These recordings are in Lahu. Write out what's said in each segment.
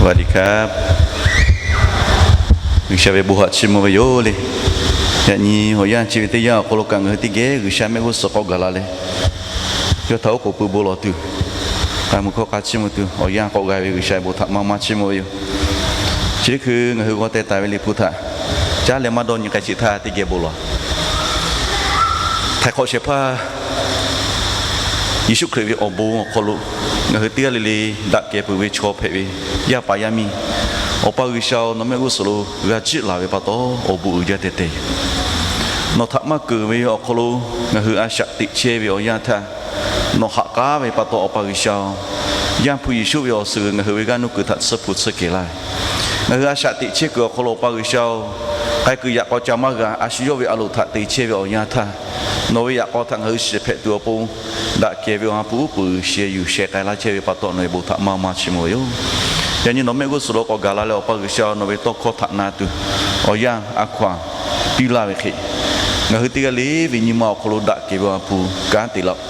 สวัสดีครับ G'uiˬsha ve bon htaꞈ chiˇ mvuh ve yoˬ le. Yaꞈ nyi awˬ yanˇ chi ve teˇ yanˇ awˬ hk'aw lo kaꞈ ngaˬ hui teˇ geh G'uiˬsha mehˆ g'uˇ suhˍ k'awꞈ gaˬ la leh, yawˇ htaꞈ oˉ k'oˍ pui bon lawˬ tuˬ, k'ai mvuh hkawˇ k'a chiˇ mvuh tuˬ awˬ yanˇ k'awꞈ g'a ve G'uiˬsha ve bon htaꞈ maˇ maˇ chiˇ mvuh ve yoˬ. Chi teˇ hkui ngaˬ hui g'aw teh taˍ ve Liꞈ hpu htaꞈ caˉ leh maˇ dawˇ nyi k'ai sheˍ htaˇ teˇ geh bon lawˬ. Htaiˍ hk'awꞈ shehˍ hpaˇ Yeˍsuˆ Hkriꞈ ve awˬ bon awˬ hk'aw lo ngaˬ hui teˇ g'aˇ le le daꞈ kehˬ peuˬ ve chaw hpehꞈ ve, yaˇ paˍ yaˇ miˇ, Awˬ pa G'uiˬsha-oˬ, nawˬ mehˆ g'uˇ suhˍ lo g'a jiˆ laˬ ve pa taw awˬ bon uiˍ jaˇ teh teh yoˬ. Nawˬ htaꞈ maˇ keunˍ ve awˬ hk'aw lo ngaˬ hui a shaꞈ teꞈ chehˇ ve awˬ yanˇ htaˇ, nawˬ haꞈ k'aˉ ve pa taw Awˬ pa G'uiˬsha-oˬ, Yaˇ hpu Yeˍsuˆ ve awˬ suhˍ ngaˬ hui ve g'aˇ nuˇ kuiˬ htaꞈ tsuhˇ hpu tsuhˇ kehˬ laˇ ve. Ngaˬ hui a shaꞈ teꞈ chehˇ kuiˬ awˬ hk'aw lo Awˬ pa G'uiˬsha-oˬ, k'ai kuiˬ yaꞈ k'aw ca maˇ g'a, a shu yawˇ ve a loˍ htaꞈ te chehˇ ve awˬ yanˇ htaˇ, nawˬ ve yaꞈ k'aw htaꞈ ngaˬ hui shiˍ hpehꞈ tuˬ awˬ pon, daꞈ kehˬ ve awˬ ha hpu uˉ peunˍ sheh yuˬ sheh k'ai laˇ chehˇ ve pa taw nawˬ ve bon htaꞈ maˇ maˇ chiˇ mvuh ve yoˬ. Yaꞈ nyi nawˬ mehˆ g'uˇ suhˍ lo k'awꞈ gaˬ la leh Awˬ pa G'uiˬsha nawˬ ve tawˇ hkawˇ htaꞈ na tuˬ awˬ yanˇ a hkaw-anˬ piˇ laˇ ve hk'e, ngaˬ hui teˇ g'aˇ le ve nyi ma awˬ hk'aw lo daꞈ kehˬ ve awˬ ha hpu kanˉ te laˇ-oˆ.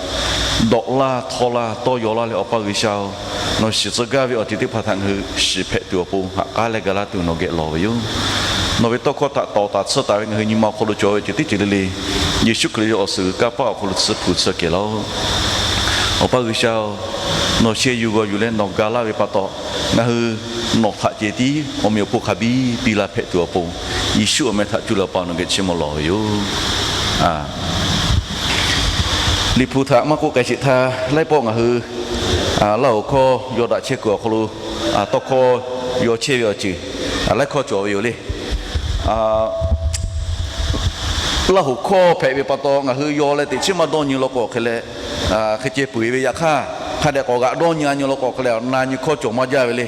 Dawꞈ laˇ htawˇ laˇ tawˇ yaw laˇ leh Awˬ pa G'uiˬsha-oˬ, nawˬ shiˍ tcuh gaˇ ve awˬ ceuˬ teˇ hpaˍ htaꞈ ngaˬ hui shiˍ hpehꞈ tuˬ awˬ pon haꞈ k'aˉ leh ga laˇ tuˬ nawˬ geh lawˬ ve yoˬ. Nawˬ ve tawˇ hkawˇ htaꞈ tawˍ taˍ tsuhˇ taˍ ve ngaˬ hui nyi ma awˬ hk'aw lo cawˬ ve ceuˬ teˇ ceuˬ le le, Yeˍsuˆ Hkriꞈ ve awˬ suhˍ g'uiˬ kanˇ paˆ awˬ hk'aw lo tsuhˇ hpu tsuhˇ kehˬ laˇ-oˆ. Awˬ pa G'uiˬsha-oˬ, nawˬ sheh yuˬ g'awˬ yuˬ leh nawˬ ga laˇ ve pa taw, ngaˬ hui nawˬ htaꞈ ceh tiˉ awˬ meꞈ awˬ hponˇ hk'a biˇ piˇ laˇ hpehꞈ tuˬ awˬ pon, Yeˍsuˆ awˬ meh htaꞈ cuˇ leh Awˬ pa nawˬ geh chiˇ mvuh lawˬ ve yoˬ. Liꞈ hpu htaꞈ maˇ k'oˆ k'ai sheˍ htaˇ, laiˉ pawˆ ngaˬ hui Laˇ hoꞈ hkawˇ yaw daꞈ chehˇ kuiˬ awˬ hk'aw lo tawˇ hkawˇ yaw chehˇ ve awˬ ceuˬ laiˉ hkawˇ cawˬ ve yoˬ le. Laˇ hoꞈ hkawˇ hpehꞈ ve pa taw ngaˬ hui yaw leh teꞈ chiˉ maˇ dawˇ nyi law k'o hk'e leh, hk'e ceh peu eˬ ve yaꞈ hk'aˇ, hk'a dehꞈ k'awꞈ g'aꞈ dawˇ nyi a nyi law k'o hk'e leh, na nyi hkawˇ cawˬ maˇ jaˇ ve le.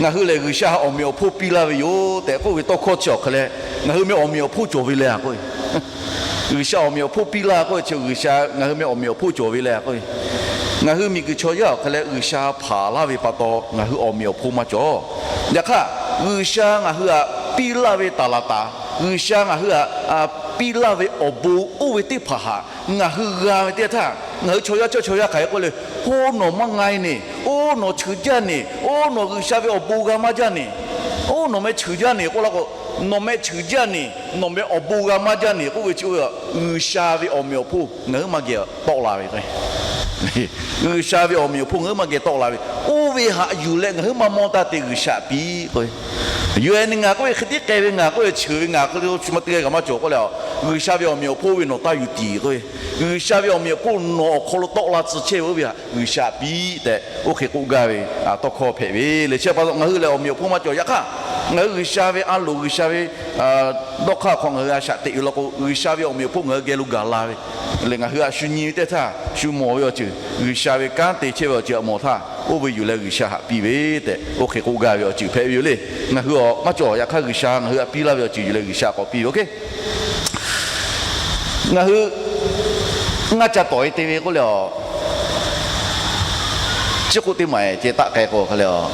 Ngaˬ hui lehˬ G'uiˬsha awˬ meꞈ awˬ hponˇ piˇ laˇ ve yoˬ tehꞈ k'oˆ ve tawˇ hkawˇ chi awˬ hk'e leh, ngaˬ hui meh awˬ meꞈ awˬ hponˇ cawˬ ve le a k'o G'uiˬsha awˬ meꞈ awˬ hponˇ piˇ laˇ k'oˆ ve chi, G'uiˬsha ngaˬ hui meh awˬ meꞈ awˬ hponˇ cawˬ ve le a k'o. Ngaˬ hui miˬguiˬ chaw yaˇ awˬ hk'e leh G'uiˬsha hpanˍ laˇ ve pa taw ngaˬ hui awˬ meꞈ awˬ hponˇ maˇ cawˬ. Yaꞈ hk'aˇ, G'uiˬsha ngaˬ hui htaꞈ piˇ laˇ ve taˍ laˍ taˍ, G'uiˬsha ngaˬ hui htaꞈ piˇ laˇ ve awˬ bon oˇ ve teˇ hpaˍ htaꞈ ngaˬ hui g'a ve teˇ htaˇ, ngaˬ hui chaw yaˇ cawˇ chaw yaˇ hk'aˬ hk'e k'oˆ le, Oˇ nawˬ maˇ nga e neˬ, oˇ nawˬ cheuˬ jaˇ neˬ, oˇ nawˬ G'uiˬsha ve awˬ bon g'a maˇ jaˇ neˬ, oˇ nawˬ meh cheuˬ jaˇ neˬ k'oˆ laˇ k'o, nawˬ meh cheuˬ jaˇ neˬ, nawˬ meh awˬ bon g'a maˇ jaˇ neˬ k'oˆ ve chi, G'uiˬsha ve awˬ meꞈ awˬ hponˇ ngaˬ hui maˇ geh tawˆ la ve k'o, G'uiˬsha ve awˬ meꞈ awˬ hponˇ ngaˬ hui maˇ geh tawˆ la ve, oˇ ve htaꞈ yuˬ leh ngaˬ hui maˇ mawˇ taˇ te G'uiˬsha piˇ k'o, yawˇ hui nyi ngaˬ k'oˆ ve hk'e tiˉ k'ai ve, ngaˬ k'oˆ ve cheuˬ ve, ngaˬ k'oˆ ve chi ma teˇ g'aˇ kaꞈ maˇ cawˬ k'oˆ leh, G'uiˬsha ve awˬ meꞈ awˬ hponˇ oˇ ve nawˬ taˇ yuˬ tiˍ k'o, G'uiˬsha ve awˬ meꞈ awˬ hponˇ nawˬ awˬ hk'aw lo tawˆ la tcuh chehˇ ve oˇ ve htaꞈ G'uiˬsha piˇ tehꞈ oˇ hk'e k'oˆ gaˇ ve tawˇ hkawˇ hpehꞈ ve le. Chi pa taw ngaˬ hui lehˬ awˬ meꞈ awˬ hponˇ maˇ cawˬ. Yaꞈ hk'aˇ, ngaˬ hui G'uiˬsha ve a loˍ, G'uiˬsha ve dawˇ hk'aˇ hk'aw ngaˬ hui a shaꞈ teꞈ ve law k'o, G'uiˬsha ve awˬ meꞈ awˬ hponˇ ngaˬ hui geh lo gaˬ la ve le. Ngaˬ hui a shu nyi ve teˇ htaˇ shu mawˬ ve awˬ ceuˬ, G'uiˬsha ve kanˉ te chehˇ ve awˬ ceuˬ a mawˬ htaˇ, oˇ ve yuˬ leh G'uiˬsha htaꞈ piˇ ve tehꞈ oˇ hk'e k'oˆ gaˇ ve awˬ ceuˬ hpehꞈ ve yoˬ le. Ngaˬ hui awˬ maˇ cawˬ. Yaꞈ hk'aˇ, G'uiˬsha ngaˬ hui htaꞈ piˇ laˇ ve awˬ ceuˬ yuˬ leh G'uiˬsha k'awꞈ piˇ ve oˇ hk'e Ngaˬ hui ngaˇ ca tawˍ e te ve k'oˆ leh a, chi k'oˆ teˇ maˬ ceh taˆ k'ai k'o hk'e leh a,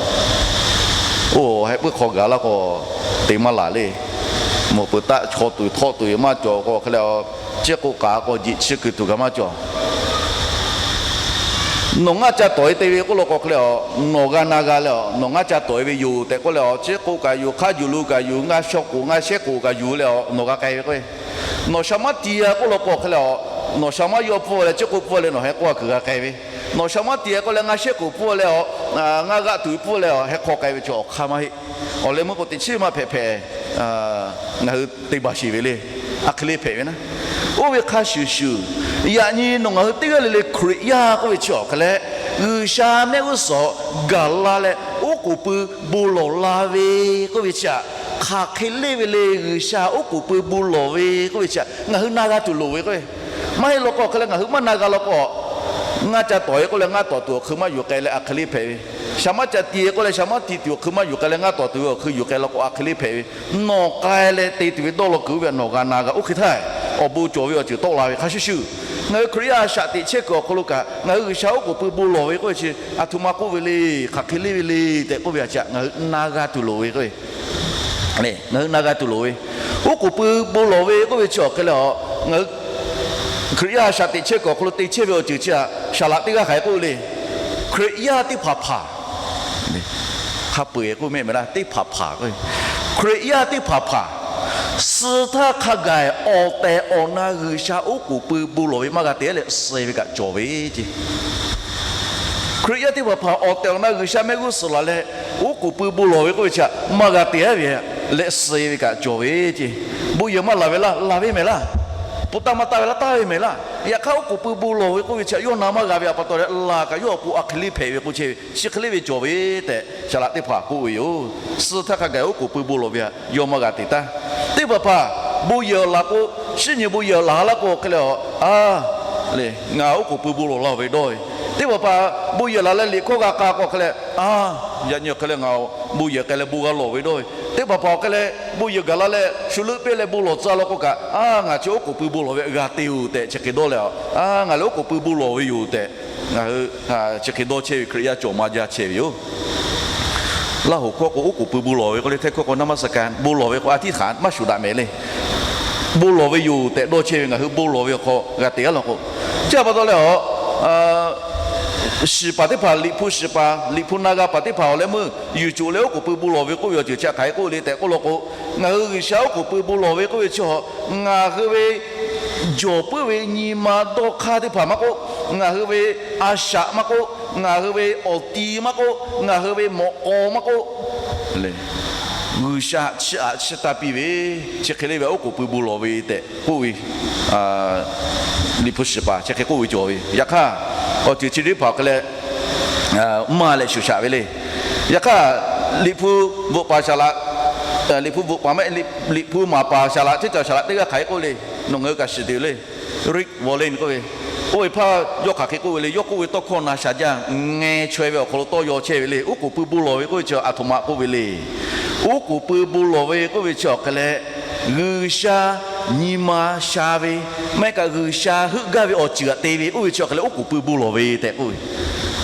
oˇ heh puiˉ hk'aw gaˬ laˇ k'o te maˇ laˬ le. Mawˬ peuˬ taˆ chaw tuˬ htawˆ tuˬ maˇ cawˬ k'o hk'e leh a, chi k'oˆ k'aꞈ k'o jeꞈ chi kuiˬ tuˬ kaꞈ maˇ cawˬ. Nawˬ ngaˇ ca tawˍ e te ve k'oˆ law k'o hk'e leh a, nawˬ g'a na g'a leh a, nawˬ ngaˇ ca tawˍ e ve yoˬ tehꞈ k'oˆ leh a, chi k'oˆ kaꞈ yuˬ, hk'a juˬ lo kaꞈ yuˬ, ngaˇ shaw k'oˍ ngaˇ shehˉ k'oˍ kaꞈ yuˬ leh a, nawˬ g'a k'ai ve k'o, nawˬ sha maˉ ti a k'oˆ law k'o hk'e leh a, nawˬ sha maˉ yawˇ pfuhˇ leh chi k'oˆ pfuhˇ leh nawˬ heh k'oˆ a kuiˬ g'a k'ai ve. Nawˬ sha maˉ ti a k'oˆ leh ngaˇ shehˉ k'oˍ pfuhˇ leh a, ngaˇ g'aˆ tuˬ pfuhˇ leh a heh hk'aw k'ai ve chi awˬ hk'aˇ maˇ heˆ. Awˬ leh meuˇ k'o teꞈ chiˉ maˇ hpehꞈ hpehꞈ ngaˬ hui te baˬ sheˍ ve le. A hk'e le hpehꞈ ve naˉ. Oˇ ve hk'a shuˍ shuˍ, yaꞈ nyi nawˬ ngaˬ hui teˇ g'aˇ le le Hkriꞈ yaˇ k'oˆ ve chi awˬ hk'e leh, G'uiˬsha mehˆ g'uˇ suhˍ gaˬ la leh oˉ k'oˍ pui bon lawˬ la ve k'oˆ ve chi htaꞈ hk'aˬ hk'e leˇ ve le. G'uiˬsha oˉ k'oˍ pui bon lawˬ ve k'oˆ ve chi htaꞈ ngaˬ hui na g'a tuˬ loˍ ve k'o, maˇ heˆ law k'o hk'e leh ngaˬ hui maˇ na g'a law k'o, ngaˇ ca tawˍ e k'oˆ leh ngaˇ tawˍ tuˬ awˬ hk'eun maˇ yuˬ k'ai leh a hk'e le hpehꞈ ve. Sha maˉ ca ti e k'oˆ leh sha maˉ ti tuˬ awˬ hk'eun maˇ yuˬ k'ai leh ngaˇ tawˍ tuˬ ve awˬ hk'eun yuˬ k'ai law k'o a hk'e le hpehꞈ ve. Nawˬ k'ai leh te tuˬ ve dawˇ law kuiˬ oˇ ve htaꞈ nawˬ g'a na g'a oˇ hk'e htaˇ, awˬ bon cawˬ ve awˬ ceuˬ tawˆ la ve hk'a shuˍ shuˍ, ngaˬ hui Hkriꞈ yaˇ a shaꞈ teꞈ chehˇ kuiˬ awˬ hk'aw lo kaꞈ ngaˬ hui G'uiˬsha oˉ k'oˍ pui bon lawˬ ve k'oˆ ve chi, a htoꞈ ma k'oˆ ve le, hk'aˬ hk'e leˇ ve le tehꞈ k'oˆ ve a ciˉ ngaˬ hui na g'a tuˬ loˍ ve k'o, ngaˬ hui na g'a tuˬ loˍ ve. Oˉ k'oˍ pui bon lawˬ ve k'oˆ ve chi awˬ hk'e leh a, ngaˬ hui Hkriꞈ yaˇ a shaꞈ teꞈ chehˇ kuiˬ awˬ hk'aw lo te chehˇ ve awˬ ceuˬ chi htaꞈ saˍ laꞈ teˇ g'aˇ hk'aˬ hk'e k'oˆ ve le. Hkriꞈ yaˇ teˇ hpaˍ hpaˍ hk'a peu-eˬ k'oˆ mehˆ mehˍ laˇ, teˇ hpaˍ hpaˍ k'o, Hkriꞈ yaˇ teˇ hpaˍ hpaˍ suh htaˇ hk'a gaˬ awˬ tehˬ awˬ na G'uiˬsha oˉ k'oˍ pui bon lawˬ ve maˇ g'a te leh suh ve kaꞈ cawˬ ve ce. Hkriꞈ yaˇ teˇ hpaˍ hpaˍ awˬ tehˬ awˬ na G'uiˬsha mehˆ g'uˇ suhˍ laˬ leh oˉ k'oˍ pui bon lawˬ ve k'oˆ ve chi htaꞈ maˇ g'a te ve leh suh ve kaꞈ cawˬ ve ce. Bon yehˬ maˇ laˬ ve laˇ, laˬ ve mehˍ laˇ. Pon taˇ maˇ taˇ ve laˇ, taˇ ve mehˍ laˇ. Yaꞈ hk'aˇ oˉ k'oˍ pui bon lawˬ ve k'oˆ ve chi htaꞈ yawˇ na maˇ g'a ve pa taw leh, laˬ kaꞈ yawˇ awˬ pon a hk'e le hpehꞈ ve k'o chehˇ ve, chi hk'e le ve cawˬ ve tehꞈ saˍ laꞈ teˇ hpaˍ k'oˆ ve yoˬ. Suh htaˇ hk'a gaˬ oˉ k'oˍ pui bon lawˬ ve htaꞈ yawˇ maˇ g'a te taˇ. Teˇ hpaˍ hpaˍ bon yehˬ laˬ k'o, shinˉ nyi bon yehˬ laˬ laˇ k'o hk'e leh a, le, ngaˬ oˉ k'oˍ pui bon lawˬ la ve dawˇ ve. Teˇ hpaˍ hpaˍ bon yehˬ laˬ leh liꞈ hkawˇ g'a k'a k'o hk'e leh a, yaꞈ nyi hk'e leh ngaˬ bon yehˬ k'ai leh bon g'a lawˬ ve dawˇ ve. Teˇ hpaˍ hpaˍ hk'e leh bon yehˬ gaˬ la leh shu leuˆ peˇ leh bon lawˬ tcuh la k'o kaꞈ, a, ngaˬ chi oˉ k'oˍ pui bon lawˬ ve g'a te-oˬ tehꞈ chi hk'e dawˇ leh a, ngaˬ lehˬ oˉ k'oˍ pui bon lawˬ ve yoˬ tehꞈ ngaˬ hui chi hk'e dawˇ chehˇ ve Hkriꞈ yaˇ cawˬ ma jaˇ chehˇ ve yoˬ. Laˇ hoˍ hkawˇ k'o, oˉ k'oˍ pui bon lawˬ ve k'oˆ le, hteˇ hkawˇ k'o, นมัสการ, bon lawˬ ve k'o, อธิษฐาน, maˇ shuˍ daꞈ mehˍ le. Bon lawˬ ve yoˬ tehꞈ dawˇ chehˇ ve ngaˬ hui bon lawˬ ve awˬ hk'aw g'a te a law k'o, chi pa taw leh a, shiˍ paˍ teˇ hpaˍ, liꞈ hpu shiˍ paˍ, liꞈ hpu na g'a paˍ teˇ hpaˍ awˬ leh meuˇ yuˬ coˬ leh oˉ k'oˍ pui bon lawˬ ve k'oˆ ve awˬ ceuˬ chi hk'aˬ hk'e k'oˆ le tehꞈ k'oˆ law k'o, ngaˬ hui G'uiˬsha oˉ k'oˍ pui bon lawˬ ve k'oˆ ve chi a, ngaˬ hui ve jawˬ puiˉ ve nyi ma dawˇ hk'aˇ teˇ hpaˍ maˇ k'oˆ, ngaˬ hui ve a shaꞈ maˇ k'oˆ, ngaˬ hui ve awˬ ti maˇ k'oˆ, ngaˬ hui ve mawꞈ k'aw maˇ k'oˆ, G'uiˬsha chiˇ aꞈ chiˇ taˇ piˇ ve, chi hk'e le ve oˉ k'oˍ pui bon lawˬ ve tehꞈ k'oˆ ve, liꞈ hpu shiˍ paˍ chi hk'e k'oˆ ve cawˬ ve. Yaꞈ hk'aˇ, awˬ ceuˬ chi teˇ hpaˍ hk'e leh maˇ leh shuˍ shaꞈ ve le. Yaꞈ hk'aˇ, liꞈ hpu bvuhꞈ paˍ saˍ laꞈ, liꞈ hpu bvuhꞈ paˍ maˇ, liꞈ hpu maˍ paˍ saˍ laꞈ, teˇ cawˬ saˍ laꞈ teˇ g'aˇ hk'aˬ hk'e k'oˆ le, nawˬ ngaˬ hui kaꞈ shiˍ tuˬ le. Rick Warren k'oˆ ve, oˇ ve hpaˇ yawˇ hk'aˬ hk'e k'oˆ ve le, yawˇ k'oˆ ve tawˇ hkawˇ na sha jaˇ, ngeh chaweh ve awˬ hk'aw lo tawˇ yaw chehˇ ve le. Oˉ k'oˍ pui bon lawˬ ve k'oˆ ve chi aˬ htoꞈ ma k'oˆ ve le. Oˉ k'oˍ pui bon lawˬ ve k'oˆ ve chi awˬ hk'e leh, G'uiˬsha nyi ma sha ve, maˇ heˆ kaꞈ G'uiˬsha heuˆ gaˇ ve awˬ ceuˬ htaꞈ te ve, oˇ ve chi awˬ hk'e leh oˉ k'oˍ pui bon lawˬ ve tehꞈ k'oˆ ve.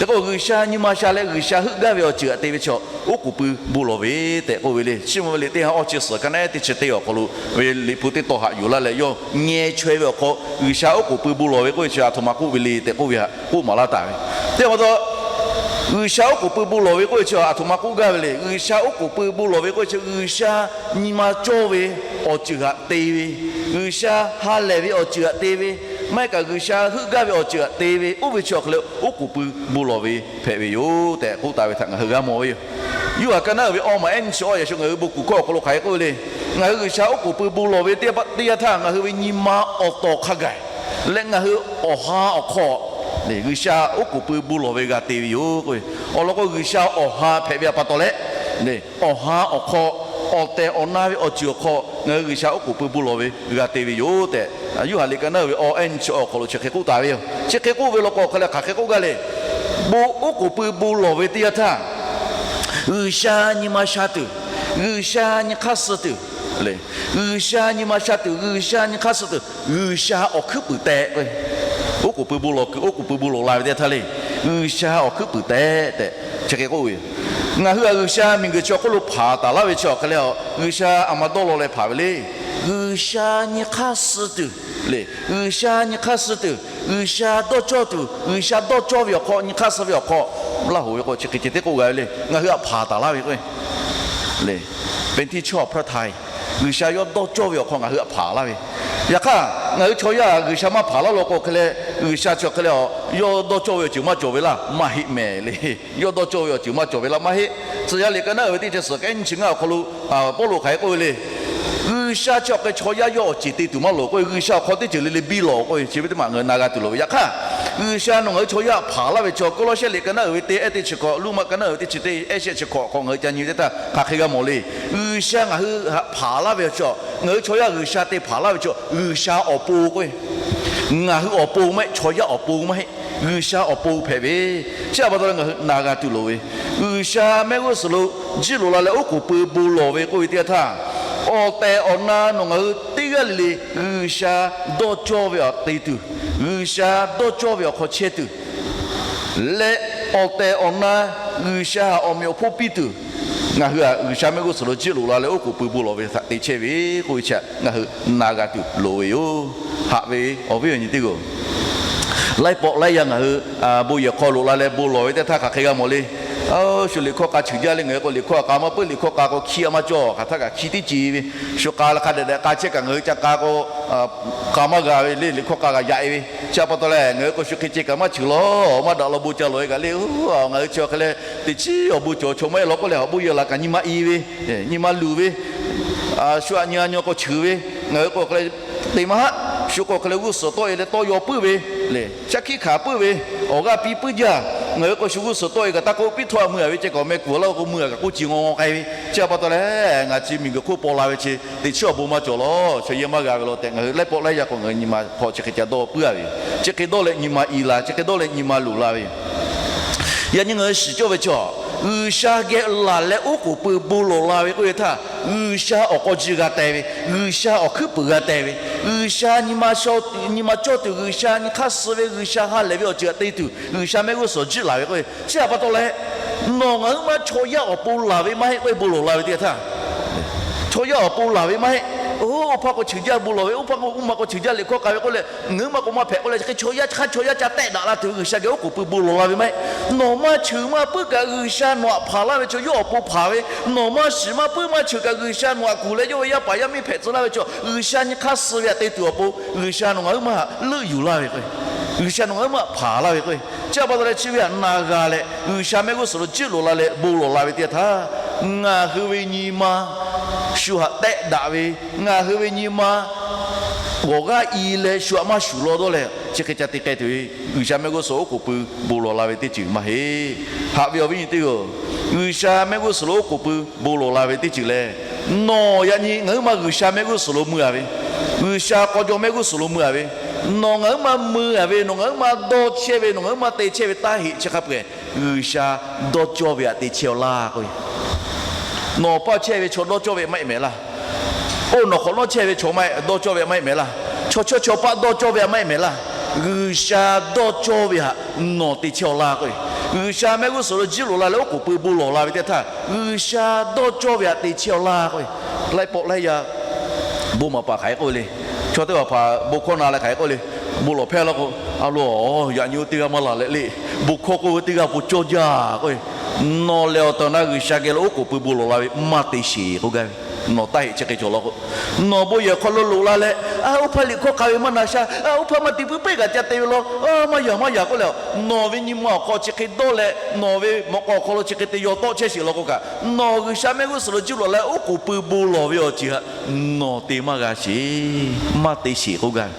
Hk'e k'o, G'uiˬsha nyi ma sha leh G'uiˬsha heuˆ gaˇ ve awˬ ceuˬ htaꞈ te ve chi oˉ k'oˍ pui bon lawˬ ve tehꞈ k'oˆ ve le. Chiˇ mvuh ve liꞈ teˇ ha awˇ chi suhˍ ka naˉ ehˉ teˇ chi teˇ awˬ hk'aw lo ve liꞈ hpu teˇ taw haꞈ yuˬ laˇ leh, yawˇ ngeh chaweh ve awˬ hk'aw G'uiˬsha oˉ k'oˍ pui bon lawˬ ve k'oˆ ve chi aˬ htoꞈ ma k'oˆ ve le tehꞈ k'oˆ ve htaꞈ k'oˆ maˍ laˇ taˍ ve. Teˇ pa taw, G'uiˬsha oˉ k'oˍ pui bon lawˬ ve k'oˆ ve chi aˬ htoꞈ ma k'oˆ gaˇ ve le. G'uiˬsha oˉ k'oˍ pui bon lawˬ ve k'oˆ ve chi G'uiˬsha nyi ma cawˇ ve awˬ ceuˬ htaꞈ te ve, G'uiˬsha ha lehˬ ve awˬ ceuˬ htaꞈ te ve, maˇ heˆ kaꞈ G'uiˬsha heuˆ gaˇ ve awˬ ceuˬ htaꞈ te ve, oˇ ve chi awˬ hk'e leh oˉ k'oˍ pui bon lawˬ ve hpehꞈ ve yoˬ tehꞈ k'oˆ taˍ ve htaꞈ ngaˬ hui g'a mawˬ ve yoˬ. Yoˇhanˬ ka naˉ uiˍ ve awˇ maˬ ehˉ nyi chi awˇ yaꞈ shu ngaˬ hui bon kuˬ hkawˇ awˬ hk'aw lo hk'aˬ hk'e k'oˆ ve le. Ngaˬ hui G'uiˬsha oˉ k'oˍ pui bon lawˬ ve teˇ yanˇ htaˇ, ngaˬ hui ve nyi ma awˬ tawˍ hk'a gaˬ leh ngaˬ hui awˬ ha awˬ hk'aw G'uiˬsha oˉ k'oˍ pui bon lawˬ ve g'a te ve yoˬ k'oˆ ve. Awˬ lawn k'o, G'uiˬsha awˬ ha hpehꞈ ve pa taw leh, awˬ ha awˬ hk'aw, awˬ tehˬ awˬ na ve awˬ ceuˬ awˬ hk'aw ngaˬ hui G'uiˬsha oˉ k'oˍ pui bon lawˬ ve g'a te ve yoˬ tehꞈ, Yoˇhanˬ liꞈ ka naˉ uiˍ ve awˇ ehˉ nyi chi awˇ awˬ hk'aw lo chi hk'e k'oˆ taˍ ve yoˬ. Chi hk'e k'oˆ ve law k'o, hk'aˬ leh hk'aˬ hk'e k'oˆ gaˇ le. Bon oˉ k'oˍ pui bon lawˬ ve teˇ yanˇ htaˇ, G'uiˬsha nyi ma sha tuˬ, G'uiˬsha nyi hk'aˇ suh tuˬ le. G'uiˬsha nyi ma sha tuˬ, G'uiˬsha nyi hk'aˇ suh tuˬ, G'uiˬsha awˬ hkuiˉ puiˍ tehꞈ k'o, oˉ k'oˍ pui bon lawˬ kuiˬ, oˉ k'oˍ pui bon lawˬ la ve teˇ yanˇ htaˇ le, G'uiˬsha awˬ hkuiˉ puiˍ tehꞈ tehꞈ chi hk'e k'oˆ ve yoˬ. Ngaˬ hui htaꞈ G'uiˬsha miˬguiˬ chi awˬ hk'oˆ lo hpanˍ taˍ laˇ ve chi awˬ hk'e leh, G'uiˬsha aˬ ma dawˇ law leh hpanˍ ve le. G'uiˬsha nyi hk'aˇ suh tuˬ le, G'uiˬsha nyi hk'aˇ suh tuˬ, G'uiˬsha dawˇ cawˇ tuˬ, G'uiˬsha dawˇ cawˇ ve awˬ hk'aw, nyi hk'aˇ suh ve awˬ hk'aw, Laˇ hoˍ ve k'o chi hk'e ceh teˇ k'oˆ g'a ve le. Ngaˬ hui htaꞈ hpanˍ taˍ laˇ ve k'o, le, เป็นที่ชอบพระทัย, G'uiˬsha yawˇ dawˇ cawˇ ve awˬ hk'aw ngaˬ hui htaꞈ hpanˍ laˇ ve. Yaꞈ hk'aˇ, ngaˬ hui chaw yaˇ G'uiˬsha maˇ hpanˍ laˇ law k'o hk'e leh, G'uiˬsha chi awˬ hk'e leh a, yawˇ dawˇ cawˇ ve awˬ ceuˬ maˇ cawˬ ve laˇ maˇ heˆ mehˍ le. Yawˇ dawˇ cawˇ ve awˬ ceuˬ maˇ cawˬ ve laˇ maˇ heˆ. Tcuh yaˇ liꞈ ka naˉ uiˍ ve teˇ chi suhˍ ka nyi chi ngaˇ awˬ hk'aw lo Pawˇluꞈ hk'aˬ hk'e k'oˆ ve le. G'uiˬsha chi awˬ hk'e chaw yaˇ yawˇ awˬ ceˬ te tuˬ maˇ loˍ k'oˆ ve, G'uiˬsha awˬ hk'aw teˇ ceuˬ le le biˇ lawˬ k'oˆ ve, chi ve teˇ maˬ ngaˬ hui na g'a tuˬ loˍ ve. Yaꞈ hk'aˇ, G'uiˬsha nawˬ ngaˬ hui chaw yaˇ htaꞈ hpanˍ laˇ ve chi, Kawˇlawˇsehˇ liꞈ ka naˉ uiˍ ve teˇ ehˉ teˇ chi hkawꞈ, Roˉmaꞈ ka naˉ uiˍ ve teˇ chi teˇ ehˉ shehˆ chi hkawꞈ hk'aw ngaˬ hui ca nyi ve teˇ htaˇ hk'aˬ hk'e g'a mawˬ le. G'uiˬsha ngaˬ hui htaꞈ hpanˍ laˇ ve chi, ngaˬ hui chaw yaˇ G'uiˬsha te hpanˍ laˇ ve chi, G'uiˬsha awˬ pon k'oˆ ve, ngaˬ hui awˬ pon maˇ heˆ, chaw yaˇ awˬ pon maˇ heˆ, G'uiˬsha awˬ pon hpehꞈ ve. Chi pa taw leh ngaˬ hui na g'a tuˬ loˍ ve, G'uiˬsha mehˆ g'uˇ suhˍ lo jiˇ loꞈ la leh oˉ k'oˍ pui bon lawˬ ve k'oˆ ve teˇ yanˇ htaˇ, awˬ tehˬ awˬ na nawˬ ngaˬ hui teˇ g'aˇ le le G'uiˬsha dawˇ cawˇ ve awˬ te tuˬ, G'uiˬsha dawˇ cawˇ ve awˬ hk'aw chehˇ tuˬ leh, awˬ tehˬ awˬ na G'uiˬsha htaꞈ awˬ meꞈ awˬ hponˇ piˇ tuˬ, ngaˬ hui htaꞈ G'uiˬsha mehˆ g'uˇ suhˍ lo jiˇ loꞈ la leh oˉ k'oˍ pui bon lawˬ ve htaꞈ te chehˇ ve k'oˆ ve chi htaꞈ ngaˬ hui na g'a tuˬ loˍ ve yoˬ. Haꞈ ve awˬ viˉ awˬ nyi teˇ g'aˇ, laiˉ pawˆ laiˉ yaˇ ngaˬ hui bon yehˬ hk'aw loꞈ la leh bon lawˬ ve teˇ htaˇ hk'aˬ hk'e g'a mawˬ le. Shu liꞈ hkawˇ k'a cheuˬ jaˇ le. Ngaˬ hui k'o liꞈ hkawˇ a k'a maˇ puiˉ, liꞈ hkawˇ k'a k'o hkiˇ a maˇ cawˬ, hk'aˬ htaˇ kaꞈ hkiˇ teˇ ce ve. Shu k'a la hk'a dehꞈ dehꞈ k'a chehˇ kaꞈ ngaˬ hui ca k'a k'o k'a maˇ g'a ve le. Liꞈ hkawˇ k'a g'a yaꞈ e ve. Chi pa taw leh ngaˬ hui k'o shu hk'e ceh kaꞈ maˇ cheuˬ law, maˇ daꞈ law bon ca lawˬ e kaꞈ le. Ngaˬ hui chi hk'e leh teˇ chiˉ awˬ bon cawˬ chaw maˇ heˆ law k'oˆ leh, awˬ bon yehˬ laˬ kaꞈ nyi ma i ve, nyi ma luˬ ve, shu aꞈ nyi a nyi k'o cheuˬ ve. Ngaˬ hui k'o hk'e leh te maˇ haˆ. Shu k'o hk'e leh g'uˇ suhˍ tawˆ e leh tawˇ yaw puiˉ ve le, shaˉ hkiˆ hkanˍ puiˉ ve, awˬ g'aˇ piˇ puiˉ jaˇ. Ngaˬ hui k'o shu g'uˇ suhˍ tawˆ e kaꞈ taˇ k'oˆ piˇ htawˇ a mui a ve ceh kaꞈ awˬ meh kuˬ laˇ k'o mui a kaꞈ k'oˆ ci ngaw ngaw k'ai ve. Chi pa taw leh ngaˬ chi miˬguiˬ hk'oˆ paw la ve chi teˇ chiˉ awˬ bon maˇ cawˬ law, chaw yehˬ maˇ g'a ve law tehꞈ ngaˬ hui laiˉ pawˆ laiˉ yaˇ k'o ngaˬ hui nyi ma hk'aw chi hk'e ca dawˇ puiˉ a ve yoˬ. Chi hk'e dawˇ leh nyi ma i la, chi hk'e dawˇ leh nyi ma luˬ la ve yoˬ. Yaꞈ nyi ngaˬ hui shiˍ cawˇ ve chaw, G'uiˬsha geh laˬ leh oˉ k'oˍ pui bon lawˬ la ve k'oˆ ve htaˇ, G'uiˬsha awˬ k'aw ji g'a teh ve, G'uiˬsha awˬ hkuiˉ puiˍ g'a teh ve, G'uiˬsha nyi ma cawˇ tuˬ, G'uiˬsha nyi hk'aˇ suh ve, G'uiˬsha ha lehˬ ve awˬ ceuˬ htaꞈ te tuˬ G'uiˬsha mehˆ g'uˇ suhˍ jiˆ laˬ ve k'oˆ ve. Chi htaꞈ pa taw leh, nawˬ ngaˬ huiˉ maˇ chaw yaˇ awˬ pon laˬ ve maˇ heˆ k'oˆ ve bon lawˬ la ve teˇ htaˇ, chaw yaˇ awˬ pon laˬ ve maˇ heˆ. Oˇ hpaˇ k'o cheuˬ jaˇ bon lawˬ ve, oˇ hpaˇ k'o oˇ ma k'o cheuˬ jaˇ liꞈ hkawˇ k'a ve k'oˆ leh, ngaˬ huiˉ maˇ k'o maˇ hpehꞈ k'oˆ leh, chi hk'e chaw yaˇ chi hk'aˇ chaw yaˇ ca tehˆ daꞈ la tuˬ ve G'uiˬsha geh oˉ k'oˍ pui bon lawˬ la ve maˇ heˆ. Nawˬ maˇ cheuˬ maˇ puiˉ kaꞈ G'uiˬsha nawˬ htaꞈ hpanˍ laˇ ve chaw yawˇ awˬ pon hpanˍ ve, nawˬ maˇ shiˍ maˇ puiˉ maˇ cheuˬ kaꞈ G'uiˬsha nawˬ htaꞈ kuˬ leh yawˇ ve yaˇ paˍ yaˇ miˇ hpehꞈ tcuh laˇ ve chaw, G'uiˬsha nyi hk'aˇ suh ve htaꞈ te tuˬ awˬ pon G'uiˬsha nawˬ ngaˬ huiˉ maˇ htaꞈ leuˆ yuˬ laˇ ve k'o, G'uiˬsha nawˬ ngaˬ huiˉ maˇ htaꞈ hpanˍ laˇ ve k'o, chi pa taw leh chi ve htaꞈ na g'a leh G'uiˬsha mehˆ g'uˇ suhˍ lo jiˆ loꞈ la leh bon lawˬ la ve teˇ htaˇ, ngaˬ hui ve nyi ma shu htaꞈ tehˆ daꞈ ve, ngaˬ hui ve nyi ma awˬ g'aˇ i leh shu htaꞈ maˇ shuˍ law dawˇ leh chi hk'e ca te k'ai tuˬ ve G'uiˬsha mehˆ g'uˇ suhˍ oˉ k'oˍ pui bon lawˬ la ve teˇ ceuˬ maˇ heˆ. Haꞈ ve awˬ viˉ nyi teˇ hpaˍ-oˬ, G'uiˬsha mehˆ g'uˇ suhˍ lo oˉ k'oˍ pui bon lawˬ la ve teˇ ceuˬ lehˬ, nawˬ yaꞈ nyi ngaˬ huiˉ maˇ G'uiˬsha mehˆ g'uˇ suhˍ lo mui a ve, G'uiˬsha k'aw jawˇ mehˆ g'uˇ suhˍ lo mui a ve, nawˬ ngaˬ huiˉ maˇ mui a ve, nawˬ ngaˬ huiˉ maˇ dawˇ chehˇ ve, nawˬ ngaˬ huiˉ maˇ te chehˇ ve taˇ heꞈ chi hk'a peu-eˬ G'uiˬsha dawˇ cawˇ ve htaꞈ te chehˇ-aw laˇ k'oˆ ve. Nawˬ paˇ chehˇ ve chaw dawˇ cawˇ ve maˇ heˆ mehˍ laˇ. Oˇ nawˬ hk'awꞈ nawˉ chehˇ ve chaw maˇ heˆ dawˇ cawˇ ve maˇ heˆ mehˍ laˇ. Chaw chawˇ chaw paˆ dawˇ cawˇ ve maˇ heˆ mehˍ laˇ. G'uiˬsha dawˇ cawˇ ve htaꞈ nawˬ te chehˇ-aw laˇ k'oˆ ve. G'uiˬsha mehˆ g'uˇ suhˍ lo jiˆ loꞈ la leh oˉ k'oˍ pui bon lawˬ la ve teˇ htaˇ, G'uiˬsha dawˇ cawˇ ve htaꞈ te chehˇ-aw laˇ k'oˆ ve. Laiˉ pawˆ laiˉ yaˇ bon maˍ paˍ hk'aˬ hk'e k'oˆ ve le. Chaw teˇ hpaˍ hpaˍ bon hkawˇ na leh hk'aˬ hk'e k'oˆ le. Bon lawˬ hpehˇ laˇ k'o, a lo, yaꞈ nyi oˇ teˇ g'aˇ maˇ laˬ leh le. Bon hkawˇ k'oˆ ve teˇ g'aˇ bon cawˇ jaˇ k'oˆ ve. Nawˬ lehˬ awˬ tehˬ awˬ na G'uiˬsha geh lo oˉ k'oˍ pui bon lawˬ la ve maˇ te sheˍ k'oˆ gaˇ ve. Nawˬ taˇ heꞈ chi hk'e cawˬ law k'o, nawˬ bon yehˬ hk'aw lo loꞈ la leh, a, oˇ hpaˇ liꞈ hkawˇ k'a ve maˇ na sha, a, oˇ hpaˇ maˇ te puiˉ peˆ kaꞈ ca te ve law, a, maˇ yaꞈ maˇ yaꞈ k'oˆ leh, nawˬ ve nyi ma awˬ hk'aw chi hk'e dawˇ leh nawˬ ve mawꞈ k'aw awˬ hk'aw lo chi hk'e te yaw tawˆ chehˇ sheˍ law k'o kaꞈ, nawˬ G'uiˬsha mehˆ g'uˇ suhˍ lo jiˆ loꞈ la leh oˉ k'oˍ pui bon lawˬ ve awˬ ceuˬ htaꞈ nawˬ te maˇ g'a sheˍ, maˇ te sheˍ k'oˆ gaˇ ve.